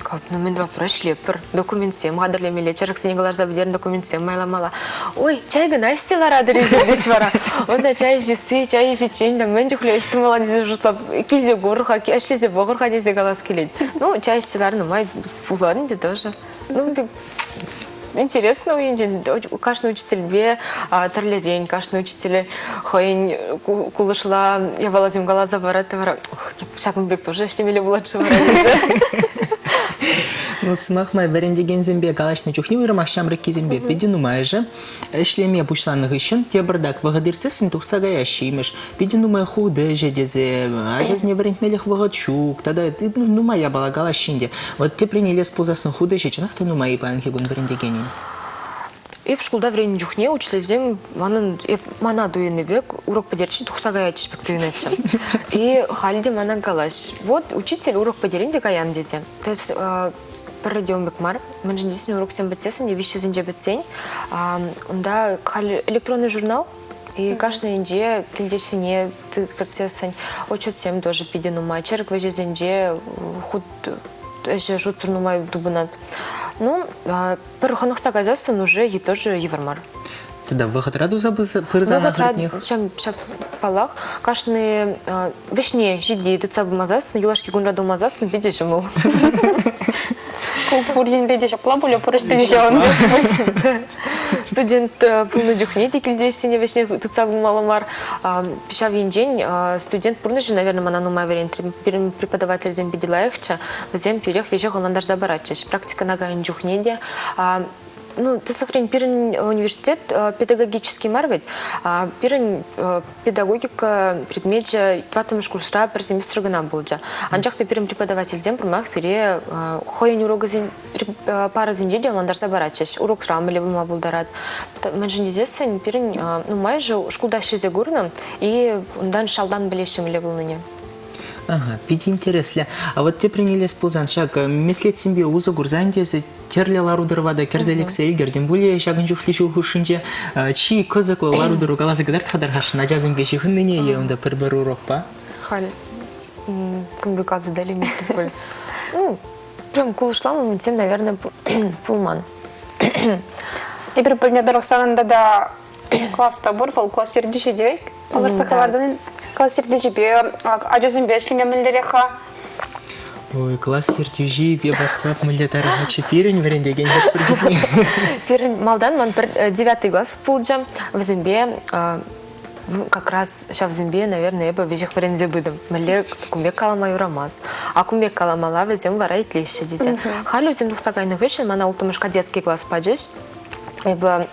Как, ну мӗн тӑватпӑр, ӗҫлетпӗр. Документсем хатӗрлемелле, чӗрӗксене кӑларса пӗтернӗ документсем майламалла. Ой, чай кӑна ӗҫсе ларатӑр эсир теҫ вара. Унта чай ӗҫесси, чай ӗҫиччен те мӗн чухлӗ ӗҫ тумалла тесе шутлап, килсе кур-ха, ӗҫлесе пӑхӑр-ха тесе калас килет. Ну, чай ӗҫсе ларнӑ май пулать ӗнтӗ тоже. Ну, интересно у енчен. Кашни учительпе тӗрлӗрен, кашни учителе хӑйӗн кулӑшла япаласем каласа парать вара ҫакӑн пек тоже ӗҫлемелле пулать-ши вара тесе. Ну, сӑмах май, вӗрентекенсемпе калаҫнӑ чухне уйрӑмах ҫамрӑккисемпе питӗ нумайӑшӗ ӗҫлеме пуҫланӑ хыҫҫӑн тепӗртак вӑхӑт иртсессӗн тухса каяҫҫӗ имӗш. Питӗ нумай хут ӗҫӗ тесе, ачасене вӗрентмелӗх вӑхӑт ҫук тата нумай япала калаҫҫӗ ӗнтӗ. Вот теприн илес пулсассӑн хут ӗҫӗ чӑнах та нумай-и паянхи кун вӗрентекенӗн? Эп шкулта вӗреннӗ чухне учительсем манӑн эп мана туйӑннӑ пек урок пӗтерчӗ тухса каятчӗҫ пек туйӑнатчӗ. И халь те мана калаҫ. Вот учитель урок пӗтерен те каян тесе. То есть пӗрре те ун пек мар. Мӗншӗн тесен уроксем пӗтсессӗн те виҫҫӗсенче пӗтсен, унта халь электронный журнал, и кашнийӗнче килтешсене кӗртсессӗн отчетсем тоже питӗ нумай. Чӗрӗк вӗҫӗсенче хут ӗҫӗ шутсӑр нумай тупӑнать. Ну, пӗр хӑнӑхса кайсассӑн уже тоже йывӑр мар. Тата вӑхӑтра туса пырсан ахӑртнех. Ҫап, паллах, кашни вӗҫне ҫити тытса пымасассӑн, юлашки кунра тумасассӑн питӗ ҫӑмӑл. Ку пур енпе те ҫапла пулӗ, пур ӗҫ ҫавӑн пек. Студент пулнӑ чухне те килте ӗҫсене вӗҫне тытса пымалла мар. Ҫав енчен студент пурнӑҫӗ, наверное, мана нумай вӗрентрӗ. Пирӗн преподавательсем питӗ лайӑхчӗ. Вӗсем тӳрех веҫех ӑнлантарса паратчӗҫ. Практикӑна кайнӑ чухне те Ну, тӗслӗхрен, пирӗн университет педагогический мар вӗт. Пирӗн педагогика предмечӗ тӑваттӑмӗш курсра пӗр семестр кӑна пулчӗ. Анчах та пирӗн преподавательсем пӗрмаях пире хӑйӗн урокӗсен парӑсенче те ӑнлантарса паратчӗҫ. Урокра мӗнле пулма пултарать. Мӗншӗн тесессӗн пирӗн нумайӑшӗ шкулта ӗҫлесе курнӑ и унтан шалтан пӗлеҫҫӗ мӗнле пулнине. Ага, питӗ интереслӗ. А вот теприн илес пулсан, ҫак меслетсемпе усӑ курсан тесе тӗрлӗ лару-тӑрӑва та кӗрсе лексе ӗлкӗртӗм пулӗ ҫакӑн чухлӗ ҫул хушшинче. Чи кӑсӑклӑ лару-тӑру каласа кӑтарт-ха тархасшӑн ачасемпе ҫыхӑннине е унта пӗр-пӗр урокпа? Халь кун пек задали пуль. Ну, прям кулӑшла моментсем, наверное, пулман. Эпир пӗлнӗ тӑрӑх санӑн тата класс та пур, вӑл класс ертӳҫи те. Палӑртса хӑвартӑн, класс ертӳҫипе ачасемпе ӗҫлеме мӗнлерех-ха? Ой, класс ертӳҫи пастап мӗнле тарӑхатчӗ пирӗн вӗрентекен хӑш-пӗр чухне. Пирӗн малтан ман пӗр девятый класс пулчӗ. Вӗсемпе как раз ҫавсемпе, наверное, эпӗ веҫех вӗренсе пытӑм. Мӗнле кун пек калама юрамас. А кун пек каламалла вӗсем вара итлеҫҫӗ тесе. Халь вӗсем тухса кайнӑ хыҫҫӑн мана улттӑмӗш кадетский класс пачӗҫ. Эпӗ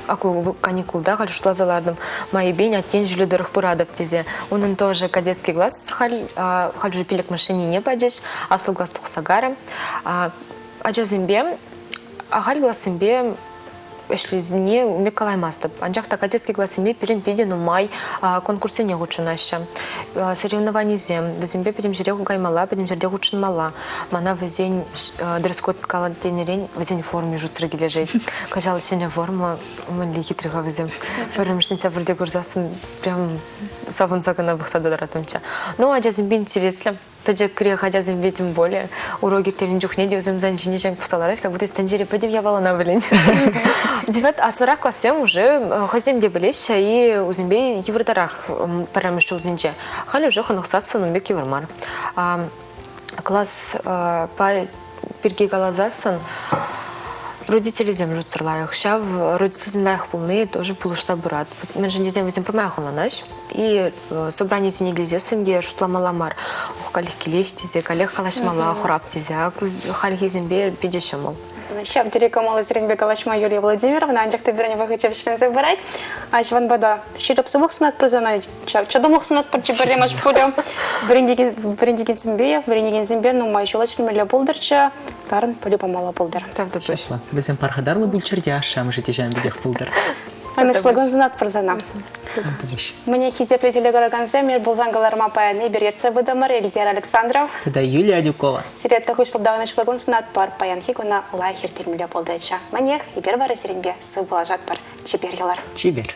аку каникулта халь шутласа лартӑм. Майӗпен аттен ҫулӗ тӑрӑх пыратӑп тесе. Унӑн тоже кадетский класс халь, халь уже пилӗкмӗш ҫӗннине пачӗҫ. Аслӑ класс тухса карӗ. Ачасемпе. Ахаль классемпе ӗҫлесене пек калаймастӑп. Анчах та кадетский классемпе пирӗн питӗ нумай конкурссене хутшӑнаҫҫӗ. Соревнованисем, вӗсемпе пӗтӗм ҫӗре каймалла, пӗтӗм ҫӗрте хутшӑнмалла. Мана вӗсен дресс-код тенӗрен вӗсен форми шутсӑр килӗшет. Кӑҫал ҫӗнӗ форма мӗнле хитре-ха вӗсем. Пӗрремӗш сентябрьте курсассӑн прям савӑнса кӑна пӑхса тӑратӑмччӗ. Ну, ачасемпе интереслӗ. Пӗчӗкрех ачасемпе тем более урок ирттернӗ чухне те вӗсем сан ҫине ҫак пӑхса ларать, как будто эс тӗнчере пӗтӗм япалана пӗлен. Девят аслӑрах классем уже хӑйсем те пӗлеҫҫӗ и вӗсемпе йывӑртарах пӗрремӗш ҫулсенче. Халь уже хӑнӑхсассӑн ун пек йывӑр мар. Класс пирки каласассӑн родителӗсем шутсӑр лайӑх. Ҫав родительсем лайӑх пулни тоже пулӑшса пырать. Мӗншӗн тесен вӗсем пӗрмаях ӑнланаҫ. И собранисене килсессӗн те шутламалла мар. Ох, каллех килеҫ тесе, каллех калаҫмалла, хӑрап тесе. Хальхисемпе питӗ ҫӑмӑл. Ҫав тери кӑмӑллӑ сирӗнпе калаҫма Юлия Владимировна, анчах та пирӗн вӑхӑчӗ вӗҫленсе пырать. Ҫавӑнпа та ҫирӗп сывлӑх сунатпӑр сана, чӑтӑмлӑх сунатпӑр чи пӗрремӗш пулӗ. Вӗрентекенсемпе, вӗренекенсемпе нумай ҫул ӗҫлемелле пултӑрччӗ, тарӑн пӗлӳ памалла пултӑр. Ҫапла. Вӗсем пархатарлӑ пулччӑр те ашшӗ-амӑшӗ те ҫавӑн пекех пултӑр. Ӑнӑҫлӑ сунатпӑр сана. Мӗне хисеплӗ телекуракансем, ир пулсан кӑларма паян эпир ертсе пытӑмӑр Эльзира Александров. Тата Юлия Адюкова. Сире тухӑҫлӑ та ӑнӑҫлӑ кун сунатпӑр. Паянхи куна лайӑх ирттермелле пултӑрччӗ. Мӗнех, эпир вара сирӗнпе сыв пулашатпӑр. Чипер юлар. Чипер.